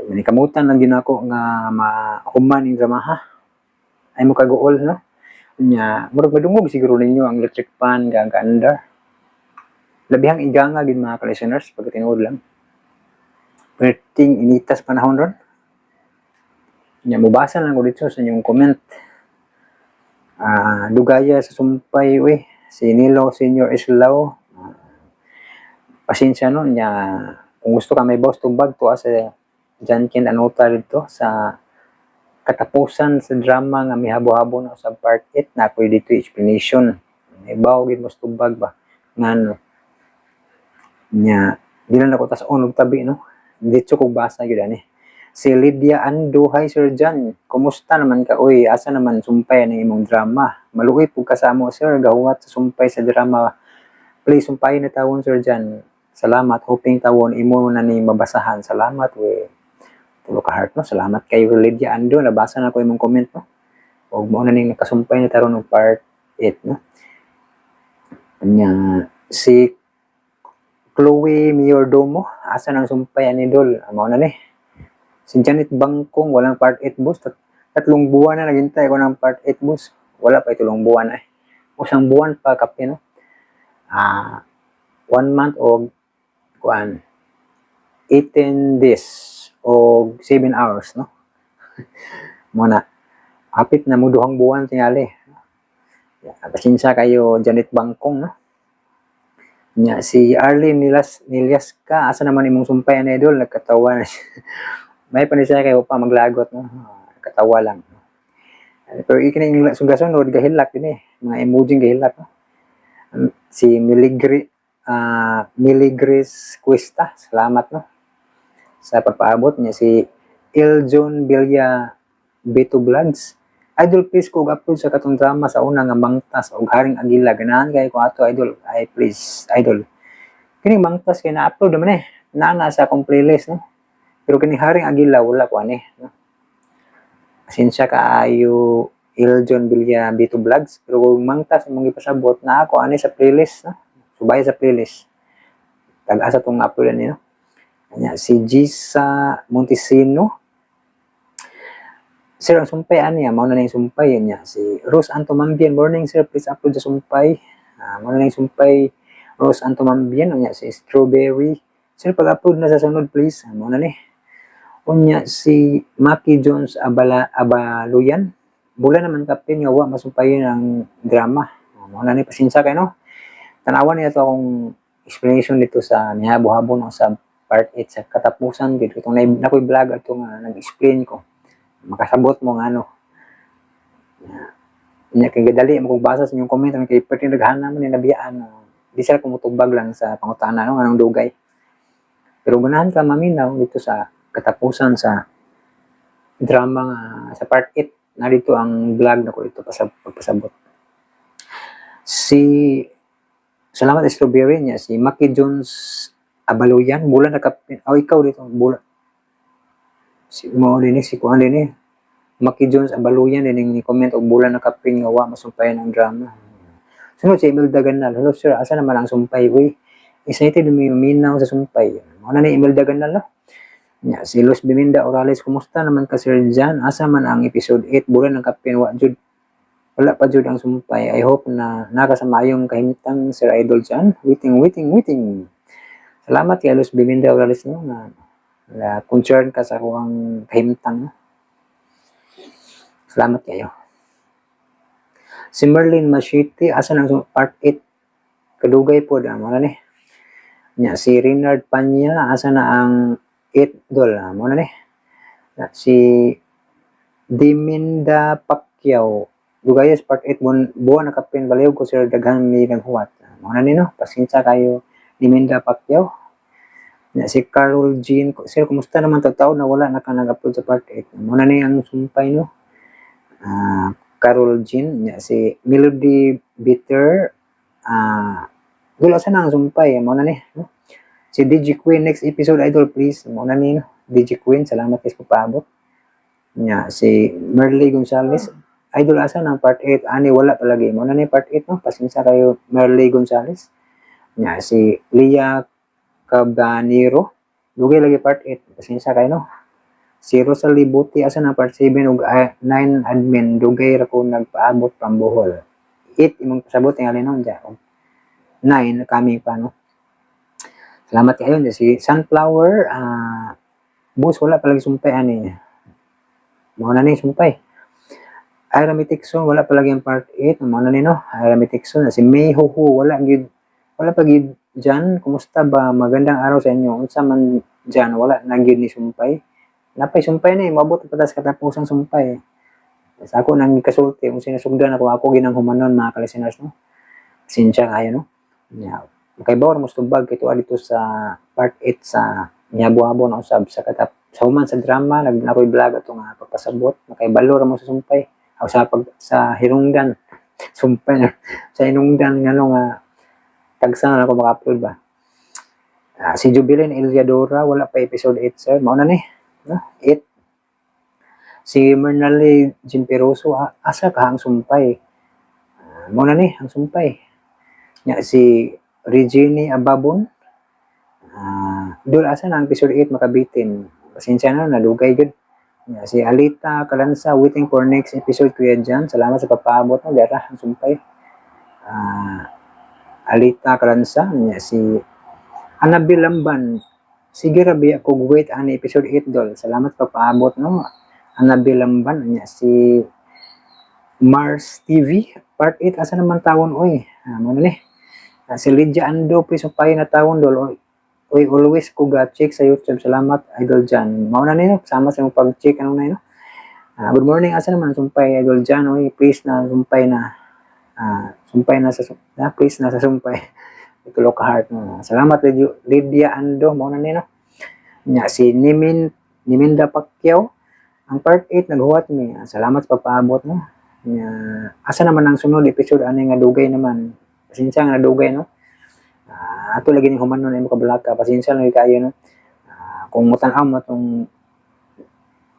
Manikamutan lang ginako nga mahuman ning drama ha. Ay mo kaguol no. Nya murag madungog siguro ninyo ang electric fan ga gaandar. Labihang iganga gid mga ka-listeners pag tinuod lang. Perting initas panahon ron. Nya mobasa lang ko dito sa inyong comment. Dugaya sa sumpay uy, si Nilo Senior Islao. Pasensya no nya, kung gusto ka may boss tubag to sa John Ken Anota dito sa katapusan sa drama nga mihabo-habo na sa part 8 na ako dito explanation. Ibaw gid mo sa tubag ba ngano nya di lang ako tas og tabi no, dito ko basa gyud ani. Si Lydia Ando, "Hi Sir John, kumusta naman ka oy? Asa naman sumpay ng imong drama? Maluoy pug ka sa amo sir, gahuwat sa sumpay sa drama. Please sumpayin na tawon, Sir John. Salamat, hoping tawon imo na ni mabasahan. Salamat." We tulo ka heart no. Salamat kay Lydia Ando, nabasa na ko imong comment no. Ug mao na ning nakasumpay na taron og part 8 no. Nya si Chloe Mayordomo, "Asa nang sumpay ani dol?" Mao na ni. Si Janet Bangkong, "Walang part 8 boss. 3 buwan na naghintay ko ng part 8 boss." Wala pa 3 buwan eh. Usang buwan pa kape no. 1 month og kuan 18 days o 7 hours no. Mo na hapit na mo 2 buwan tingali. Ya, pasensya kayo Janet Bangkong no. Nya si Arlene Nilas Niliasca, "Asa naman imong sumpay na idol?" Nagkatawa na siya. May pa siya kayo pa maglagot no. Katawa lang. Pero ikini yung sugasunod gahilak din eh. Mga emoji gahilak no. Si Miligris Cuesta, salamat no sa pagpaabot niya. Si Iljon Villa Beto Vlogs, "Idol, please ko upload sa katong drama sa una nga Mangtas og Haring Agila. Ganahan kay ko ato idol." Ay, please idol. Kini Mangtas kay na-upload naman eh. Naa sa akong playlist no. Pero kini Haring Agila wala ko ani no. Pasensya kaayo Iljon Villa Bito Vlogs. Pero kung Mangtas imong ipasabot na ako ani sa playlist no. Subay sa playlist. Tag-asa tong upload ani no. Anya si Gisa Montesino, "Sir, ang sumpay ani." Mao na yung sumpay niya. Si Rose Antomambien, "Morning sir, please upload sa sumpay." Mao na yung sumpay, Rose Antomambien. Unya si Strawberry, "Sir, pag-upload na sa sunod please." Mao na ni. Unya si Maki Jones Abala Abaluyan, "Bulan naman kapin nga wa masumpayin ang drama." Mao na ni, pasensya kay no. Tanawan niya to akong explanation dito sa nihabo-habo no sa part 8 sa katapusan gid itong nakoy vlog ato nga nag-explain ko. Makasabot mo nga ano. Nya kay gadali mo kung basa sa inyong comment kay perti naghanan man ni nabiyaan. Di sila kumutubag lang sa pangutana no anong dugay. Pero ganahan ka maminaw dito sa katapusan sa drama nga sa part 8 na dito ang vlog na ko dito pagpasabot. Si Salamat Strawberry niya si Maki Jones Abaluyan, "Bulan na kapin." Oh, ikaw dito bulan. Si mo din si kuan din eh. Maki Jones Abaluyan din ni comment og "Bulan na kapin nga wa masumpayan ang drama." Sunod si Imelda Ganal, "Hello sir, asa naman ang sumpay uy? Excited mi minaw sa sumpay." Mao na ni Imelda Ganal no. Nya si Luz Biminda Orales, "Kumusta naman ka Sir Jan? Asa man ang episode 8? Bulan ng kapin wa jud. Wala pa jud ang sumpay. I hope na naka sa maayong kahimtang Sir Idol Jan. Waiting, waiting, waiting." Salamat kay Luz Biminda Orales no nga na concern ka sa akuang kahimtang no. Salamat kayo. Si Merlin Machete, "Asa nang part 8? Kadugay po da mo na ni." Nya si Renard Panya, "Asa na ang 8 dol?" Mo na ni. Nya, si Diminda Pacquiao, "Dugayas part 8 buwan, buwan nakapin baliw ko sir, daghan mi naghuwat." Mo na ni no, pasensya kayo Diminda Pacquiao. Nya si Carol Jean, "Sir, kumusta naman tao na wala na ka nag-upload sa part 8?" Mo na ni ang sumpay no. Carol Jean, nya si Melody Bitter, "Dula sa na ang sumpay?" Mo na ni no? Si DJ Queen, "Next episode idol please." Mo na ni no? DJ Queen, salamat guys papaabot. Nya si Merly Gonzalez, "Idol, asa na ang part 8 ani? Wala palagi." Mo na ni part 8 no. Pasensya kayo Merly Gonzalez. Nya si Leah Cabanero, "Dugay lagi part 8." Pasensya kayo no. Si Rosalie Buti, "Asa na part 7 ug 9 admin? Dugay ra ko nagpaabot from Bohol." 8 imong pasabot tingali no diya. 9 coming pa no. Salamat kayo. Si Sunflower, "Boss, wala palagi sumpay ani." Mao na ni sumpay. Ira Mitikson, wala pa lagi ang part 8. Ang mga nino, Ira Mitikson, si May Huhu, wala gyud, wala pa gyud dyan. Kumusta ba? Magandang araw sa inyo. Unsa man dyan, wala na gyud ni sumpay. Napay sumpay na eh, mabot pa tas katapusang sumpay. Sa ako nang kasulti, kung sinasugdan ako, ako ginang humanon, mga kalisteners, no? Sinsya kayo, no? Yeah. Makaibaw mo tubag kay tuwa dito sa part 8 sa Niyabuhabo na usab sa katap sa human sa drama nag nakoy vlog ato nga pagpasabot makaibalo ra mo sa sumpay o sa pag sa hirungdan sumpay na sa hinungdan ngano nga tagsa na ako maka-upload ba. Ah, si Jubilin Eliadora, wala pa episode 8, sir. Mao na ni, no? 8. Si Mernali Jimperoso, asa ka ang sumpay? Ah, mao na ni ang sumpay. Nya si Regine Ababon, dul, asa na ang episode 8, makabitin? Pasensya na, nadugay gud. Nya si Alita Kalansa, waiting for next episode, Kuya Jan. Salamat sa pagpaabot mo dara ang sumpay. Alita Kalansa. Nya si Anabil Lamban, sige rabi ako wait ani episode 8, dol. Salamat pagpaabot, no, Anabil Lamban. Nya si Mars TV, part 8 asa naman tawon oy? Mo na ni. Si Lydia Ando, please sumpay na tawon, dol. Oy, oy, always ko ga check sa YouTube. Salamat, Idol Jan. Mao na ni, sama sa imong pag-check ano na, no? Good morning, asa naman sumpay, Idol Jan? Oy, please na sumpay na. Sumpay na sa na, please na sa sumpay. Tulo ka heart, no? Salamat, Lydia Ando, mao na ni, no? Nya si Nimin Niminda Pacquiao, ang part 8 naghuwat mi. Salamat sa pagpaabot, no. Nya asa naman ang sunod episode ani nga dugay naman? Pasensya nga dugay, no. Ato lagi ning humanon imo kabalaka. Pasensya lang kayo, no. Kung mutan-aw mo tong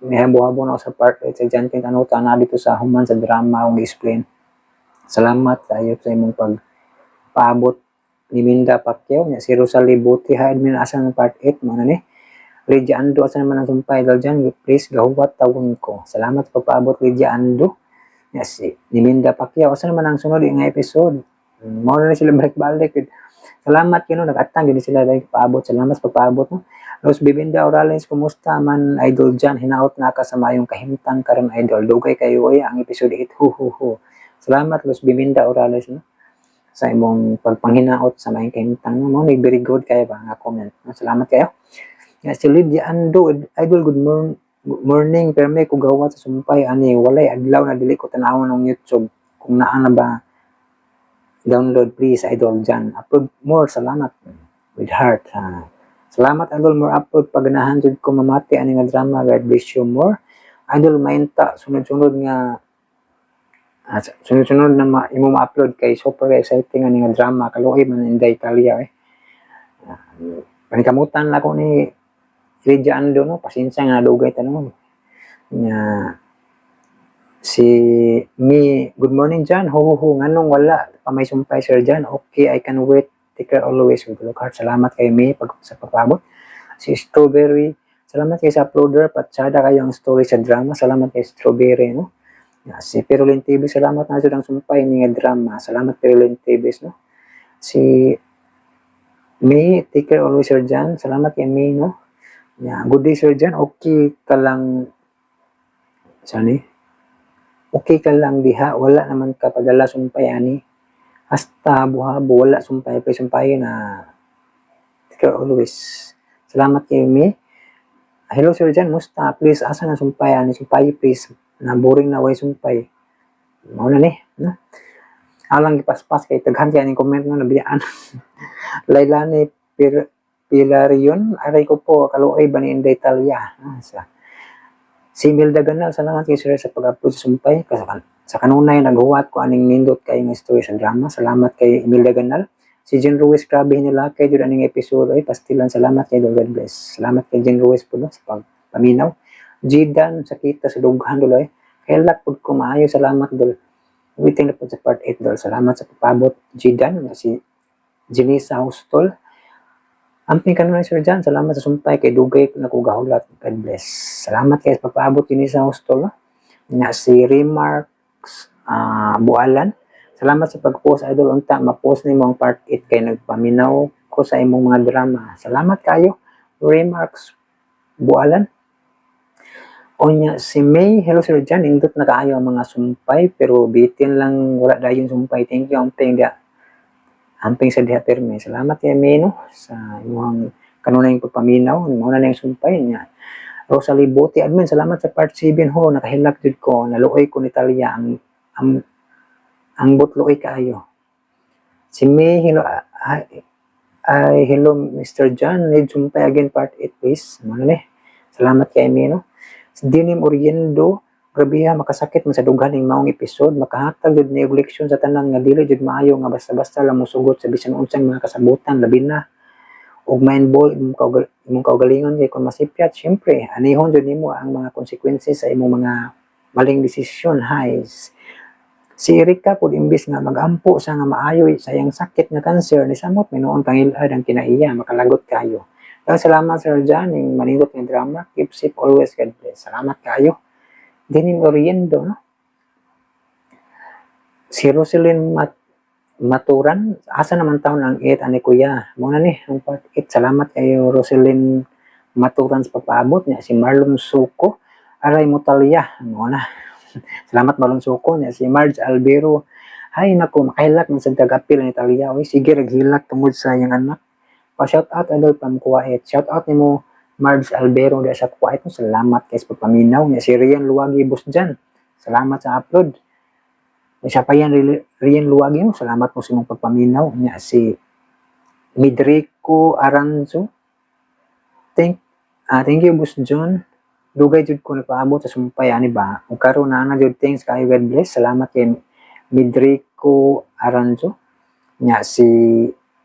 nihabo-habo na ako sa part 8 sa John Kent Anuta na dito sa human sa drama akong gi-explain. Salamat kayo sa imong pagpaabot, Niminda Pacquiao. Nya si Rosalie Buti, hi admin, asa ng part 8? Mo na ni. Lydia Ando, asa naman ang sumpay, Idol Jan? Please, gahuwat tawon ko. Salamat sa pagpaabot, Lydia Ando. Nya si Niminda Pacquiao, asa naman ang sunod nga episode? Mao na ni sila balik-balik. Salamat kino nag-atang gyud sila dahil paabot. Salamat sa pagpaabot, no. Rose Bibinda Orales, kumusta man, Idol Jan? Hinaot na ka sa mayong kahimtang karon, Idol. Dugay kayo oy ang episode 8. Hu hu hu. Salamat, Los Bibinda Orales, no, sa imong pagpanghinaot sa mayong kahimtang, no. Mo ni very good kayo ba nga comment, no? Salamat kayo. Nga si Lydia Ando, Idol, good morning. Good morning, pero may kugawat sa sumpay ani, walay adlaw na dili ko tanawon ng YouTube. Kung naa na ba download, please, Idol Jan. Upload more, salamat. With heart. Ha. Salamat, Idol, more upload paganahan jud ko mamati ani nga drama. God bless you more. Idol, mainta sunod-sunod nga sunod-sunod na imo ma-upload kay super exciting ani nga drama, kaluoy man Inday Italia eh. Panikamutan lang ko ni Lydia Ando, no, pasensya nga dugay tanong. Nga si me, good morning Jan, ho ho ho, nganong wala pa may sumpay, Sir Jan? Okay, I can wait. Take care always with look heart. Salamat kay May pag sa pagpaabot. Si Strawberry, salamat kay sa uploader, patsada kayo ang story sa drama. Salamat kay Strawberry, no. Ya, si Perolin TV, salamat na ang sumpay ni nga drama. Salamat, Perolin TV, no. Si May, take care always, Sir Jan. Salamat kay May, no. Yeah, good day, Sir Jan. Okay ka lang sani? Okay ka lang diha, wala naman ka padala sumpay ani. Hasta habo-habo wala sumpay pa sumpay na. Take care always. Salamat kay May. Hello, Sir Jan, musta? Please, asa na sumpay ani? Sumpay please. Na boring na way sumpay. Mao na ni, no? Alang gipaspas kay daghan kay aning comment, no, nabiyaan. Lailani Pir Pilarion, aray ko po, kaluoy ba ni Inday Italia? Sa si Milda Ganal, salamat kay sir sa pag-upload sa sumpay. Kasi sa kanunay, naghuwat ko aning nindot kay nga story sa drama. Salamat kay Imelda Ganal. Si Jen Ruiz, grabe nila kay jud aning episode ay pastilan. Salamat kay God bless. Salamat kay Jen Ruiz po, no, sa pagpaminaw. Jidan, sakita sa dughan duloy. Kailak pud ko maayo, salamat dol. Waiting na po sa part 8, dol. Salamat sa pagpaabot, Jidan. Si Jenisa Hustol. Amping kanunay, Sir Jan, salamat sa sumpay kay dugay ko nakugahulat. God bless. Salamat kay sa pagpaabot, Jenisa Hustol. No? Nga si Remarks Bualan. Salamat sa pag-post, Idol, unta ma-post nimo ang part 8 kay nagpaminaw ko sa imong mga drama. Salamat kayo, Remarks Bualan. Unya si May, hello Sir John, indot na kaayo ang mga sumpay pero bitin lang wala dayon sumpay. Thank you amping dia. Amping sa diha pirmi. Salamat kay May no sa imong kanunay pagpaminaw, mao na yung sumpay niya. Rosalie Bote, admin, salamat sa part 7 ho, nakahilak jud ko, naluoy ko ni Talia ang butloy kaayo. Si May, hello, ay, ay, hello Mr. John, need sumpay again part 8 please. Mao na ni. Salamat kay May no. Si Dinim Oriendo, grabe ha, makasakit man sa dughan ning maong episode, makahatag jud ni og leksyon sa tanan nga dili jud maayo nga basta-basta lang mosugot sa bisan unsang mga kasabutan, labi na og ma-involve imong kaugalingon kay kung masipyat, syempre anihon jud nimo ang mga consequences sa imong mga maling desisyon. Hays si Erika pud, imbis nga magampo sa nga maayo sa iyang sakit nga cancer, ni samot minuon pangilad ang kinaiya, makalagot kayo. Daghang salamat, Sir John, ning manindot nga drama. Keep safe always, God bless. Salamat kayo, Dinim Oriendo no. Si Roselyn Maturan, asa naman taon ang 8 ani kuya? Mao na ni ang part 8. Salamat kayo, Roselyn Maturan, sa pagpaabot niya. Si Marlon Suko, aray Mutalya, mao na. Salamat, Marlon Suko niya. Si Marge Albero, hay nako, makahilak man sa tagapil ni Talia. Uy, sige raghilak tungod sa iyang anak. Pa shout out idol from Kuwait. Shout out nimo, Marge Albero, diha sa Kuwait. Salamat kay sa pagpaminaw niya. Si Rian Luwagi, boss dyan. Salamat sa upload. Isa pa yan, Rian Luwagi, no? Salamat po sa imong pagpaminaw. Nya si Midrico Aranzo. Thank you, Boss John. Dugay jud ko nagpaabot sa sumpay ani ba. Ug karon na na jud, thanks kayo, God bless. Salamat kay Midrico Aranzo. Nya si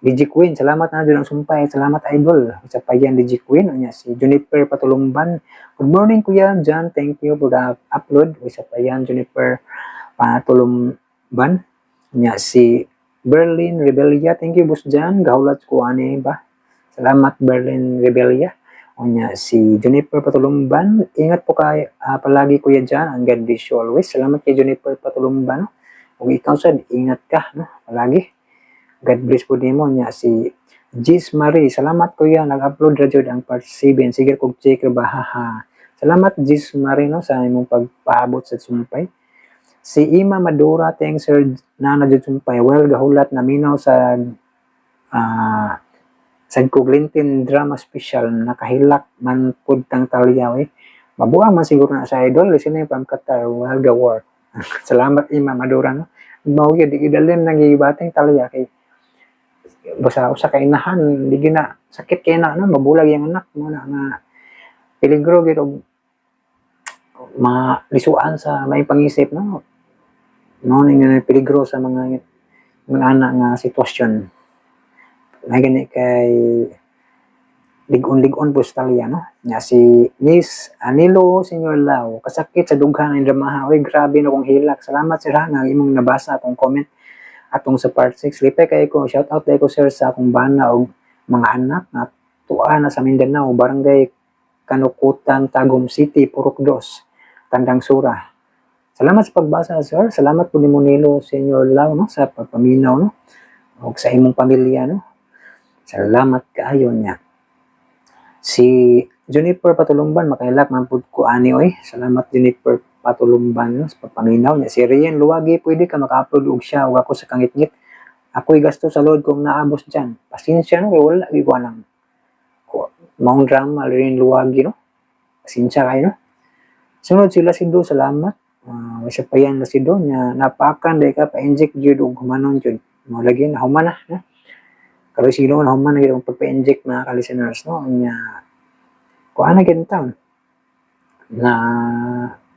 DJ Queen, salamat na jud ang sumpay. Salamat, idol. Isa pa yan, DJ Queen. Nya si Juniper Patulumban. Good morning, Kuya John. Thank you for the upload. Isa pa yan, Juniper Patulumban. Nya si Berlin Rebellia. Thank you, Boss John. Gahulat ko ani ba. Salamat, Berlin Rebellia. Unya si Juniper Patulumban. Ingat po kay palagi, Kuya John, and God bless you always. Salamat kay Juniper Patulumban. No? Ug ikaw sad, ingat ka no palagi. God bless po nimo. Nya si Gis Marie, salamat kuya, nag-upload ra jud ang part 7. Sige kog check ra ba, haha. Salamat, Gis Marie no sa imong pagpaabot sa sumpay. Si Ima Madura, thanks sir, na jud sumpay. Well, gahulat na minaw sa sa Kuglintin drama special, nakahilak man pud tang talyaw eh. Mabuang man siguro na sa idol, listening from Qatar, well ga work. Salamat, Ima Madura no. Mao gyud di gidalim nang gibating talya kay basta usa ka inahan di gyud na sakit kay na no, mabulag yung anak mo na nga peligro gyud og malisuan sa may pangisip no. Mao ni nga peligro sa mga anak nga sitwasyon na gani kay lig-on-lig-on po sa talya, no? Nga si Miss Anilo Senior Lau, kasakit sa dughan ang dramaha. Uy, grabe na kong hilak. Salamat sir ha, nga imong nabasa akong comment atong sa part 6. Lipay kay ko, shout out ko sir sa akong bana og mga anak nga tuwa na sa Mindanao, Barangay Kanukutan, Tagum City, Purok Dos, Tandang Sura. Salamat sa pagbasa, sir. Salamat po ni Monilo Senior Lau no, sa pagpaminaw no, ug sa imong pamilya no. Salamat kaayo niya. Si Juniper Patulumban, makailak man pud ko ani oy. Salamat, Juniper Patulumban no, sa pagpaminaw niya. Si Rian Luwagi, pwede ka maka-upload og siya ug ako sa kangitngit. Ako'y gasto sa load kung naabos dyan. Pasensya no, kay wala gyud ko anang maong drama, Rian Luwagi no. Pasensya kayo no. Sunod sila si Do, salamat. Isa pa yan na si Do niya napakan day ka pa-inject jud og humanon jud. Mo lagi na human na no. Karon sino na human na gyud ang pagpa-inject, mga ka-listeners no. Nya kuan na gyud taon na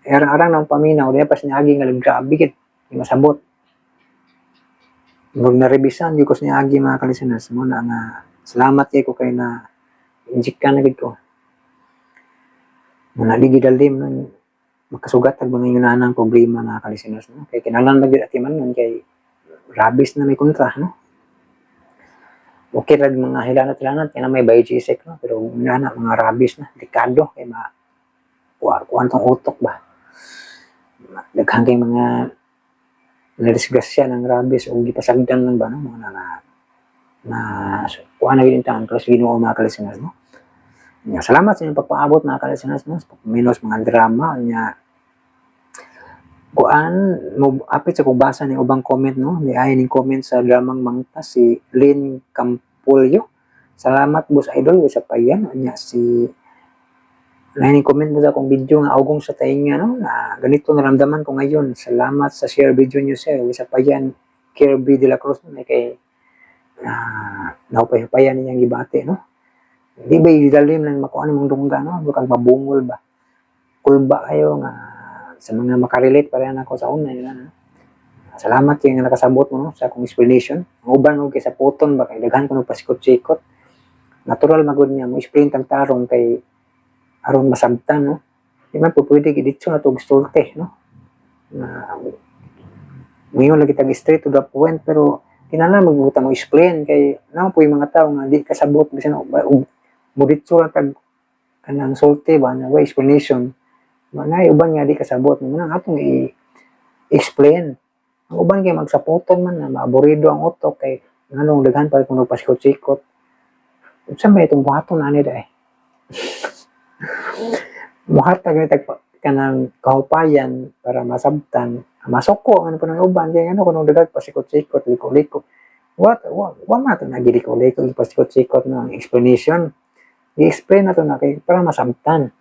arang-arang ng paminaw diya pas niagi nga grabe gid di masabot. Murag narebisan gyud ko sa niagi, mga ka-listeners, mo na nga salamat kay ko kay na inject ka na gid ko. Mo na di gidalim nun makasugat ag mga ingon problema, mga ka-listeners no, kay kinahanglan na gyud atiman nun kay rabies na may kontra no. Okay rag mga hilanat-hilanat kaya na may Biogesic no, pero na mga rabies na delikado kay ma kuha kuan tong utok ba, daghan kay mga nadisgrasya ng rabies o gipasagdan lang ba no, mga na na, na kuha na gyud taon pero sa Ginoo, mga ka-listeners no. Nya, salamat sa inyong pagpaabot, mga ka-listeners, no, sa pagpaminaw sa mga drama nya. Kuan mo, apit sa kong basa ning ubang comment, no, ni ay ning comment sa dramang Mangta, si Lynn Campollo. "Salamat, Boss Idol." Sa payan nya si na ning comment mo sa akong video nga "Ugong sa Tainga," no, na "Ganito naramdaman ko ngayon. Salamat sa share video niyo, sir." Sa payan Kirby de la Cruz, no, kay na naupay-upayan niyang gibati, no. Di ba ilalim ng makuan mong dungga, no, bukang mabungol ba, kulba kayo nga sa mga makarelate pa rin ako sa una yun, ano. Salamat kay nga nakasabot mo, no, sa akong explanation. Ang uban og kay sa puton ba, kay daghan ko pasikot-sikot. Natural magud niya mo explain tang tarong kay aron masabtan, no. Di man po pwede giditso na tog sulti, no. Na ngayon lagi tag straight to the point, pero kinahanglan magbuta mo explain kay naa po yung mga tao nga di kasabot bisan og muditso lang tag kanang sulti ba na way explanation. Mga uban nga di kasabot mo nang atong i-explain. Ang uban kay magsaputon man na maaburido ang utok kay nganong daghan pa kung nagpasikot-sikot. Unsa may itong buhaton ani dae? Muhatag ni tag kanang kahupayan para masabtan. Masuko ano pa ng uban kay ano kuno daghan pasikot-sikot, liko-liko. What wa wa man to nagiliko-liko, pasikot-sikot ng explanation. I-explain na to na kay para masabtan.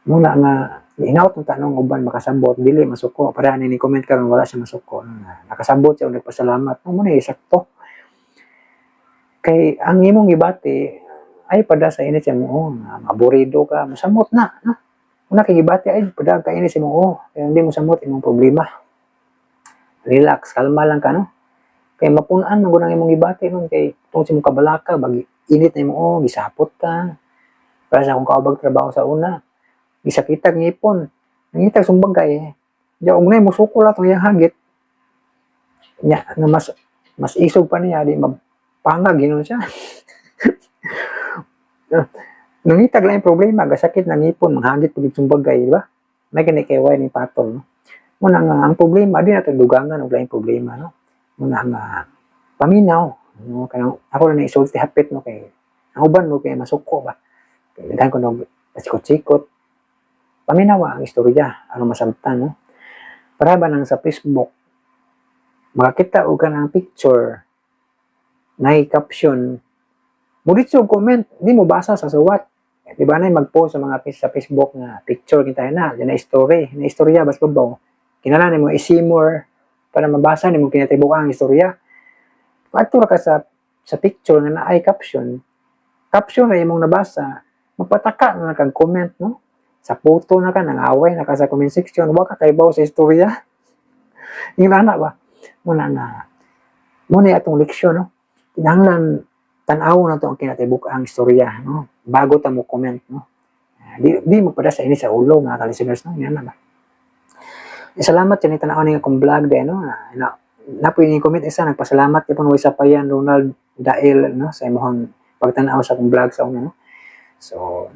Muna nga hinaut ng tanong uban makasabot, dili masuko para ani ni comment karon, wala siya masuko. Nakasabot siya, nagpasalamat mo na, sakto kay ang imong gibati ay pada sa init sa mo, oh, nga maburido ka, mosamot na, no? Una kay gibati ay pada ka init sa mo, oh, kaya hindi mo samot imong problema. Relax, kalma lang ka, no, kay mapunan man gud ang imong gibati nun kay tungod sa imong kabalaka bagi init na imo, oh, gisapot ka. Para sa akong kaubag trabaho sa una, gisakitag ngipon, nangitag sumbag kay di og nay musuko lang tong iyang hagit nya nga mas mas isog pa niya, di mapangag ginon siya. Nangitag lang yung problema, gasakit na ngipon, manghagit pag sumbag kay, di ba? May gani kay way ni patol, no. Muna nga ang problema di nato dugangan og laing problema, no. Muna nga paminaw, no, kanang ako na isulti hapit, no, kay ang uban mo kay masuko ba, kay daghan ko nog pasikot-sikot. Paminawa ang istorya aron masabtan, no. Para ba nang sa Facebook, makakita og kanang picture na caption, mo og comment, di mo basa sa suwat. Di ba na mag-post sa mga sa Facebook nga picture kita na, di na story, na istorya bas babaw. Kinahanglan nimo i-see more para mabasa nimo kinatibuk ang istorya. Adto ra ka sa picture nga naay caption, caption na imong nabasa, mapataka na kag comment, no? Sa photo na ka, nang-away na ka sa comment section, wa ka kaybaw sa istorya. Yung ana ba? Muna na, muna atong leksyon, no? Kinahanglan tan-aw na to ang kinatibuk ang istorya, no? Bago ta mo comment, no? Di mo pada sa ini sa ulo, mga ka-listeners, no? Yan na ba? Eh, salamat yan tanaw ni akong vlog din, no? Na, napoy ni comment isa, nagpasalamat gyapon way sa payan Ronald Dael, no, sa imong pagtan-aw sa akong vlog sa una, no. So,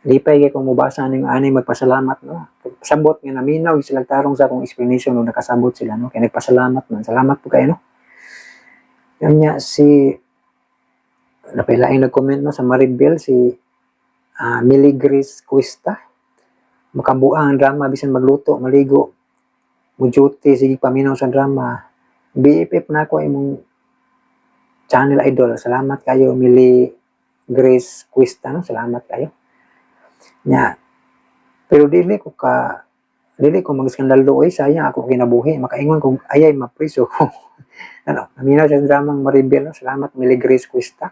lipay kay kung mobasa ning ani magpasalamat, no. Sabot nga naminaw sila tarong sa akong explanation no, nakasabot sila, no, kay nagpasalamat man. Salamat po kayo, no. Yun nga si napailaing nag-comment, no, sa Maribel, si Millie Grace Cuesta. "Makabuang ang drama bisan magluto, maligo, mo duty, sige paminaw sa drama. BFF na ako imong channel, idol." Salamat kayo, Millie Grace Cuesta, no. Salamat kayo. Nya pero dili ko mag-skandalo oy, sayang ako kinabuhi, makaingon kog ayay mapriso ko. Ano, naminaw sa dramang Maribel, no? Salamat, Millie Grace Cuesta.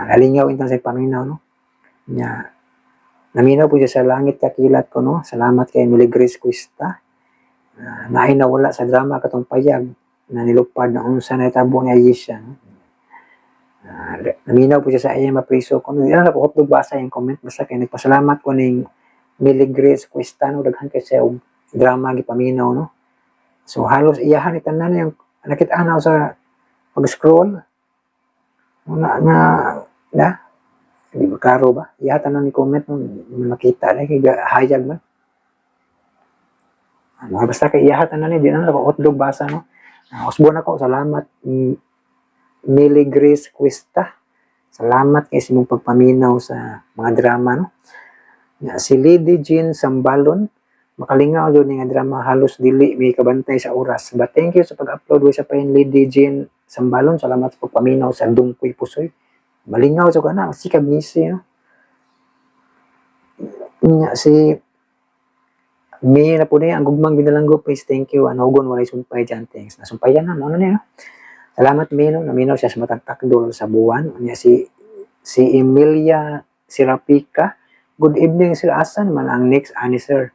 Nalingaw intang sa paminaw, no. Nya naminaw po siya sa "Langit Kakilat Ko," no. Salamat kay Millie Grace Cuesta. Naay nawala sa drama katong payag na nilupad na unsa na itabo ni Ayesha, no? Naminaw po siya sa "Ayay Mapriso Ko." Hindi na ako hotdog basa yung comment, basta kay nagpasalamat ko ning Millie Grace Cuesta, no. Daghan kay siya og drama gipaminaw, no. So halos iyahan ni tanan yung nakita na sa pag-scroll. Una nga na di ba klaro ba? Iya tanan ni comment, no, di man makita na kay hayag man. Ano, basta kay iyaha tanan ni di na ako hotdog basa, no. Usbon ako, salamat, Millie Grace Cuesta. Salamat kay sa imong pagpaminaw sa mga drama, no. Nga, si Lady Jean Sambalon, makalingaw jud ni nga drama, halos dili may kabantay sa oras. But thank you sa pag-upload sa pain, Lady Jean Sambalon. Salamat sa pagpaminaw sa Dungkoy Pusoy. Malingaw jud ka na, sikag ngisi, no. Nga, si May na po niya, ang gugmang binalanggo, please, thank you. Ano, hugon, walay sumpay dyan, thanks. Nasumpayan na, ano niya, no? Salamat, May, no? Naminaw siya sa matang takdol sa buwan. Niya si Emilia Serapica. Good evening, sir. Asan man ang next ani, sir?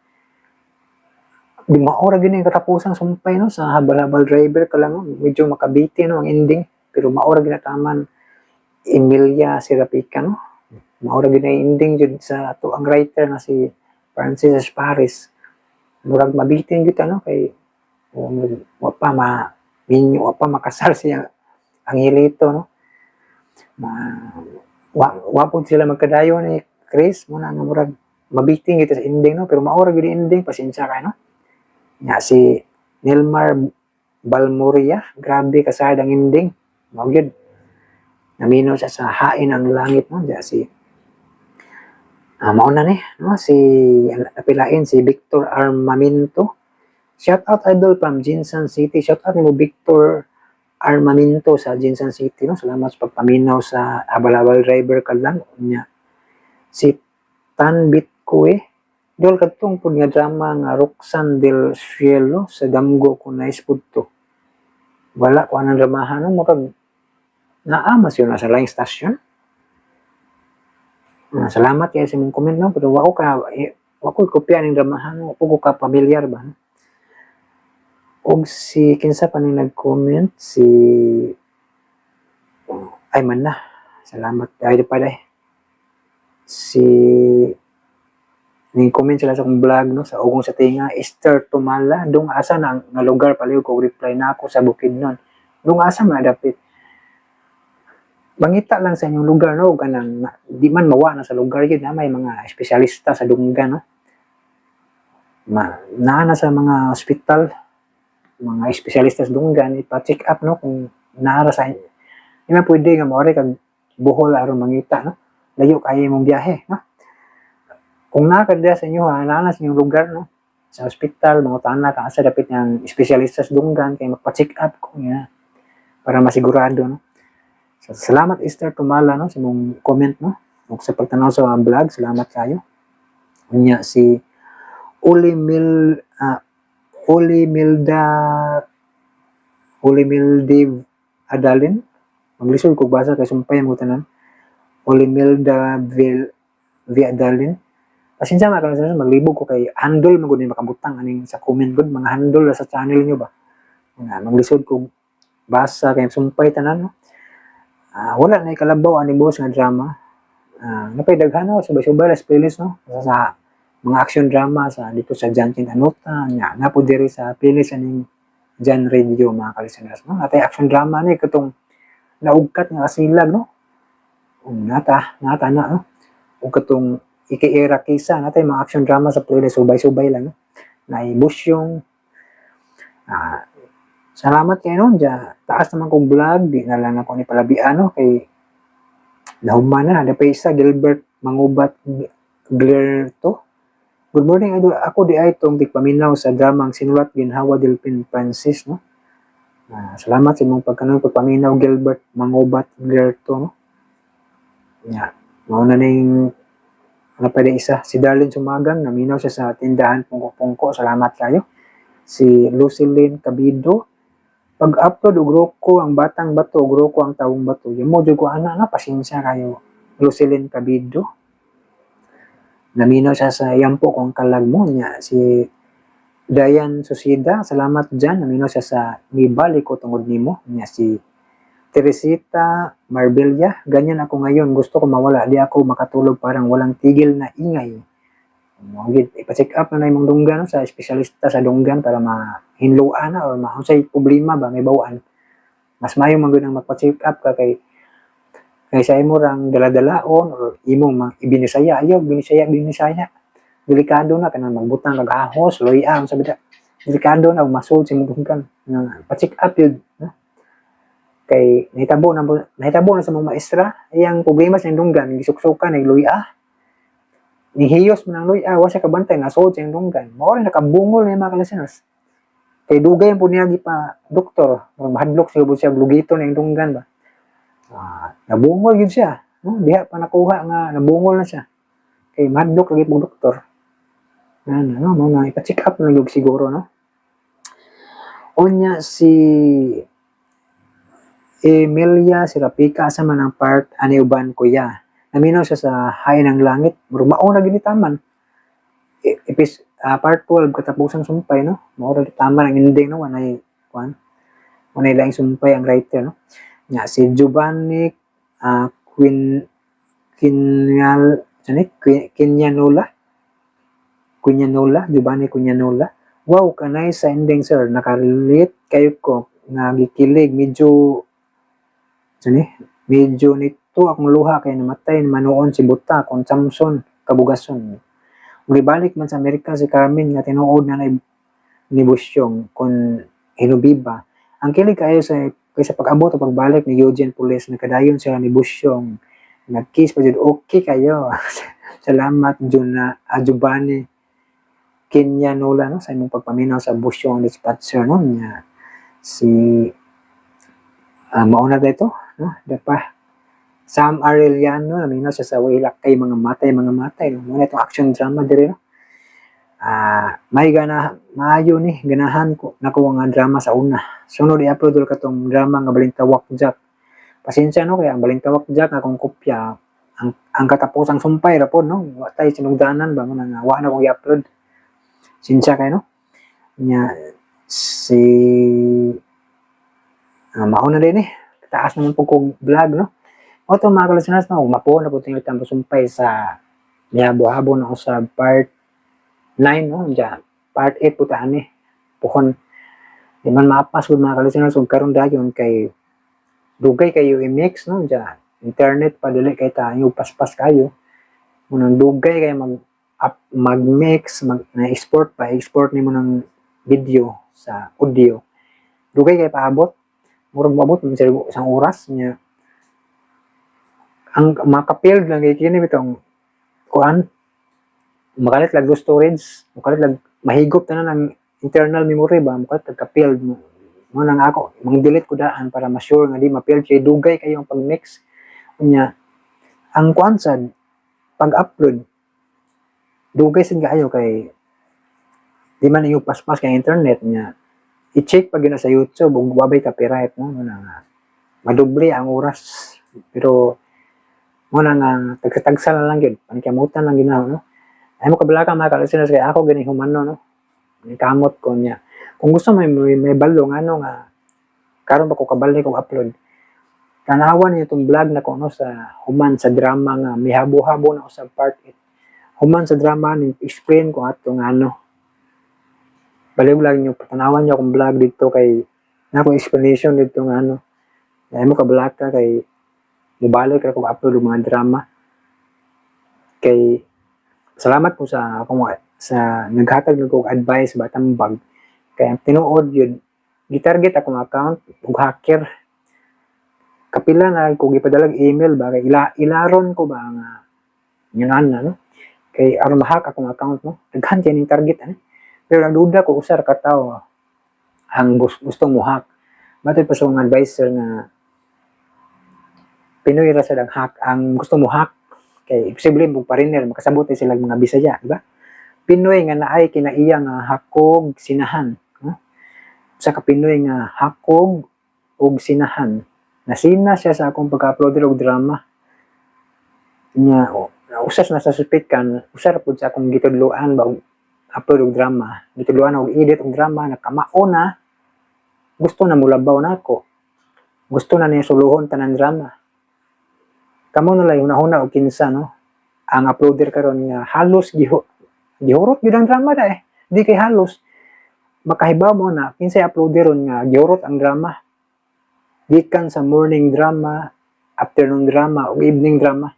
Di maora gini ang katapusan sumpay, no, sa habal-habal driver ka lang, no? Medyo makabiti, no, ang ending, pero maora ginataman, Emilia Serapica, no, maora gina yung ending jud sa ato ang writer nga si Francis Paris. Murag mabitin gyud, ano, kay wa pa ma minyo, wa pa makasal siya Angelito, no, ma wa pud sila magkadayon ni Chris mo na nga murag mabitin gyud sa ending, no, pero maora gyud ending, pasensya kay, no. Nga si Nilmar Balmoria, grabe kasayad ang ending. Mao gyud. Namino siya sa hain ang langit, no. Diya si mao na ni, no, si napilain si Victor Armamento. Shout out, idol, from Jinsan City. Shout out mo, Victor Armamento sa Jinsan City, no. Salamat sa pagpaminaw sa habal-habal driver ka lang niya. Si Tan Bitcoe, dol kadtong pud nga drama nga Roxanne del Cielo sa Damgo kung nice pud to. Wala ko anang dramahan, no, murag naa mas yun sa line station. Salamat kay sa imong comment, no, pero wa ko kopya ning dramahan, no, wa ko ka pamilyar ba, no? Og si kinsa pa ning nag-comment, si ay man na. Salamat ay pa day. Si ning comment sila sa akong vlog, no, sa Ugong sa Tinga, Esther Tumala, dong asa na nga lugar, palihog ko reply na ako sa Bukidnon. Dong asa man dapit? Mangita lang sa inyong lugar, no, kanang di man mawa na sa lugar yun na may mga espesyalista sa dunggan, no, ma naa na sa mga ospital mga espesyalista sa dunggan, ipa-check up, no, kung naa ra sa di man pwede nga maori kag Bohol aron mangita, no, layo kayo imong biyahe, no. Kung naa ka sa inyo, ha, naa na sa inyong lugar, no, sa ospital, mangutana ka asa dapit ng espesyalista sa dunggan kay magpa-check up ko nga para masigurado, no. So, salamat, Esther Tumala, no, sa imong comment, no, ug sa pagtanaw sa mga vlog, salamat kayo. Unya si Uli Milda Uli Mildiv Adalin, maglisod kog basa kay sumpay mo tanan. Uli Milda Vil Viadalin. Pasensya mga kanon, maglibog ko kay handol man gud ni makabutang aning sa comment gud, mga handol sa channel nyo ba. Nga maglisod kog basa kay sumpay tanan, no. Wala na ikalabaw ani boss nga drama. Napay daghan, no, subay-subay las playlist, no, sa mga action drama sa dito sa Jantin Anuta nya na po diri sa playlist aning Jan Radio, mga ka-listeners, no. Natay action drama ni katong naugkat nga kasilag, no. Nata nata na, no. Ug katong Ikiera Kisa, natay mga action drama sa playlist, subay-subay lang, no. Naibusyong salamat kay no ja taas naman kong vlog, di na lang ako ni palabian, no, kay nahuman na. Napay isa, Gilbert Mangubat Glerto. Good morning, idol. Ako di ay tong tigpaminaw sa dramang Sinulat Ginhawa Delphin Francis, no. Salamat sa imong pagkanon pagpaminaw, Gilbert Mangubat Glerto, no. Nya, mao na ning ano pa isa, si Darlene Sumagang, naminaw siya sa tindahan Pungko-Pungko. Salamat kayo. Si Lucilyn Cabido, pag-upload og roko ang batang bato og roko ang tawong bato. Yamo jud ko ana na, pasensya kayo, Lucilyn Cabido. Naminaw siya sa Yampo kung kalag mo niya. Si Dayan Susida, salamat dyan. Naminaw siya sa Mibalik ko tungod nimo niya. Si Teresita Marbella, ganyan ako ngayon, gusto ko mawala, di ako makatulog, parang walang tigil na ingay. Mo gid ipa-check up na na imong dunggan, no, sa espesyalista sa dunggan para mahinluan na or maunsay problema ba may bawaan. Mas maayo man gud ang magpa-check up ka kay kaysa imo rang dala-dalaon or imong mang ibinisaya, ayaw binisaya binisaya. Delikado na kanang magbutang kag ahos, loya, unsa bida. Delikado na ug masud sa imong dunggan. Nga, pa-check up yun, no? Kay nahitabo na sa mga maestra, iyang problema sa iyang dunggan, gisuksukan ay luya. Nihiyos man ang luya, wa siya kabantay, nasod sa iyang dunggan. Mao rin nakabungol na yung mga listeners. Kay dugay ang po niya pa doktor, murag mahadlok siya siya lugito na iyang dunggan ba. Ah, nabungol yun siya. No? Diha pa nakuha nga nabungol na siya. Kay mahadlok lagi pong doktor. Na, no, no, na ipa-check up na lang siguro, no? Unya si Emilia Serapika, asa man ang part ani uban kuya? Naminaw siya sa Hay ng Langit. Murag mao na gini taman. Part 12, katapusang sumpay, no? Mao ra taman ang ending, no? Wanay kuan. Wanay laing sumpay ang writer, no? Nya si Giovanni Quin Quinyal ano Quinyanola Quinyanola, Giovanni Quinyanola. Wow, kanay sa ending, sir, nakarelate kayo ko nga gikilig medyo ano medyo nito akong luha kay namatay manuon si Buta kon Samson Kabugason. Balik man sa Amerika si Carmen nga tinuod na ni Busyong kon Hinubiba. Ang kilig kayo sa kay sa pag-abot o pagbalik ni Eugene Pulis, nakadayon sila ni Busyong. Nag-kiss pa jud, okay kayo. Salamat Juna Giovanni Kenyanola, no, sa imong pagpaminaw sa Busyong Dispatcher, no. Nya si mauna dito, no, dapa Sam Arellano, naminaw siya sa Wahilak kay mga matay mga matay, no. Muna itong action drama dire, no. May gana maayo ni ganahan ko nakuha nga drama sa una. Sunod i-upload dul katong drama nga Balintawak Jack. Pasensya, no, kaya ang Balintawak Jack akong kopya ang katapusang sumpay ra pod, no. Wa tay sinugdanan ba mo na nga wa na kong i-upload. Sinsya kay, no. Nya si mao na din eh. Taas naman po kong vlog, no. O ito mga listeners, no, mapuo na po tingil tampo sumpay sa nihabo-habo na ako sa part 9, no, diyan part 8 po taan eh. Puhon di man maapas gud mga listeners ug karon dayon kay dugay kayo i-mix, no, diyan internet pa dili kay tayo paspas kayo munang dugay kay mag up, mag-mix, mag na-export pa, export nimo ng video sa audio. Dugay kay paabot. Murag maabot man sa isang oras niya. Ang makapiled lang kay kini bitong kuan makalit lag storage, makalit lag mahigop tanan ang internal memory ba, makalit lag kapiled mo. Mo nang ako, mang-delete ko daan para ma-sure nga di ma-failed kay dugay kayo ang pag-mix. Unya, ang kuan sad pag-upload dugay sad kaayo kay di man iyo paspas kay internet niya. I-check pag yun na sa YouTube ug wabay copyright, no, mo na nga madoble ang oras, pero mo na nga tagsa-tagsa na lang gyud, panikamutan lang ginaw, no. Ay mo kabalaka mga ka-listeners kay ako gani humano, no, kamot ko niya. Kung gusto may balong ano nga karon pa ko kabalik og upload, tanawan niyo itong vlog na ko, no, sa human sa drama nga may habo-habo na sa part 8. Human sa drama ni explain ko ato nga ano. Baliw lang niyo tanawan niyo akong vlog dito kay na akong explanation dito nga ano. Ay mo kabalaka kay mobalik ra ko upload og mga drama. Kay salamat po sa akong sa naghatag nag og advice ba tambag kay ang tinuod yun gitarget akong account og hacker. Kapila na ko gipadalag email ba kay ilaron ko ba nga yun na, no, kay aron ma-hack akong account, no. Daghan kay ning target ani, pero nagduda ko usar ka tawo ang gusto mo hack. Matod pa sa akong advisor nga Pinoy ra sad ang hack ang gusto mo hack kay imposible mo foreigner makasabot ay sila mga Bisaya, di ba? Pinoy nga naay kinaiya nga hakog sinahan, no? Sa ka Pinoy nga hakog og sinahan, nasina siya sa akong pag-upload og drama niya. O usas na sa suspect kan usar pud sa akong gitudloan ba og upload og drama, gitudloan og edit og drama, nakamao na gusto na mulabaw na ako, gusto na niya suluhon tanan drama. Kamo na lang hunahuna og kinsa, no, ang uploader karon nga halos gihurot gyud ang drama da eh. Di kay halos makahibaw mo na kinsay uploader ron nga gihurot ang drama gikan sa morning drama, afternoon drama ug evening drama.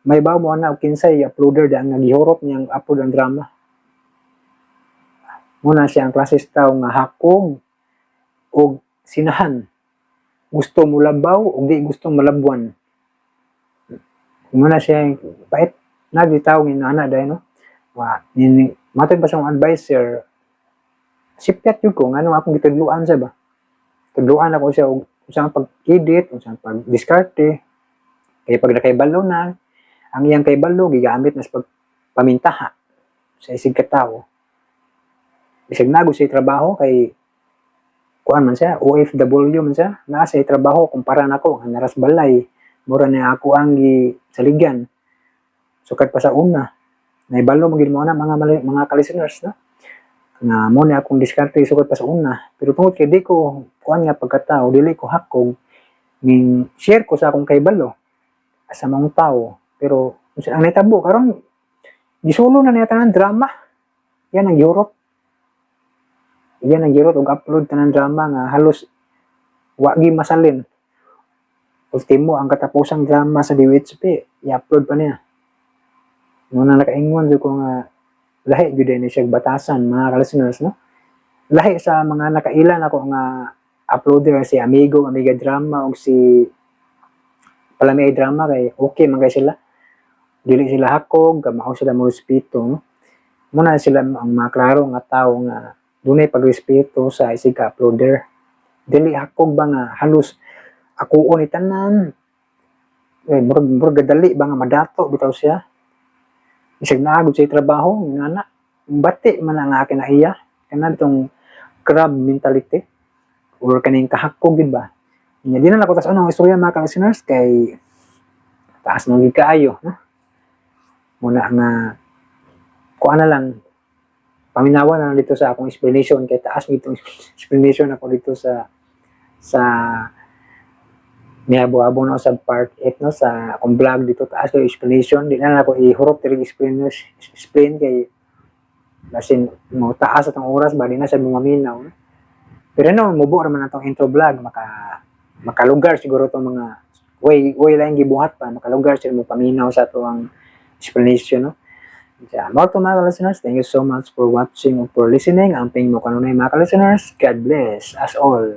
May baw mo na og kinsay uploader da nga gihurot niyang upload ang drama. Muna siya ang klase tawo nga hakog og sinahan. Gusto mo labaw ug di gusto malabwan. Muna siya pait na di tao nga ana dai, no. Wa ni matod pa sa akong advisor, sipyat yun ko ngano akong gitudluan siya ba. Tudluan ako siya og unsa ang pag-edit, unsa ang pag-diskarte. Kay pag nakaibalo na, ang iyang kaibalo gigamit na sa pagpamintaha sa isig ka tawo. Bisag nago siya trabaho kay kuan man siya, OFW man siya, naa siya trabaho kumpara nako nga naras balay, mura na ako ang gisaligan. Sukad pa sa una, naibalo mo gid mo na mga mga ka-listeners, no? Nga mo ni akong diskarte sukad pa sa una. Pero tungod kay di ko kuan nga pagkatao, dili ko hakog, ning share ko sa akong kaibalo sa mga tao. Pero unsa ang nahitabo karon, gisulo na niya tanan drama. Yan ang Europe. Yan ang Europe og upload tanan drama nga halos wa gi masalin. Ultimo ang katapusang drama sa DWHP, i-upload pa niya. Muna nakaingon jud ko nga lahi gyud ni siya batasan, mga ka-listeners, no. Lahi sa mga nakailan ako nga uploader, si Amigo, Amiga Drama ug si Palami Drama, kay okay man kay sila. Dili sila hakog, kamao sila mo respeto, no. Muna sila ang mga klaro nga tao nga dunay pagrespeto sa isig ka uploader. Dili hakog ba nga halos ako ni tanan. Eh, murag gadali ba nga madato bitaw siya. Isag naagod sa trabaho, nga na, bati man ang akin na iya. Kana bitong crab mentality or kaning kahakog gid ba. Nya di na lang ko tas anong istorya, mga ka-listeners, kay taas nang gid kaayo, no? Muna nga kuan na lang, paminawa na lang dito sa akong explanation kay taas itong explanation ako dito sa niabo-abo na sa part 8, no, sa akong vlog dito. Taas kay explanation, di na lang ako ihurot diri explain explain kay basin mo taas atong oras ba, di na sa maminaw, no? Pero no, mubo ra man atong intro vlog, makalugar siguro tong mga way way lang gibuhat pa, makalugar sila mo paminaw sa atoang explanation, no. Yeah, mao to, mga listeners. Thank you so much for watching or for listening. Amping mo kanunay, mga listeners. God bless us all.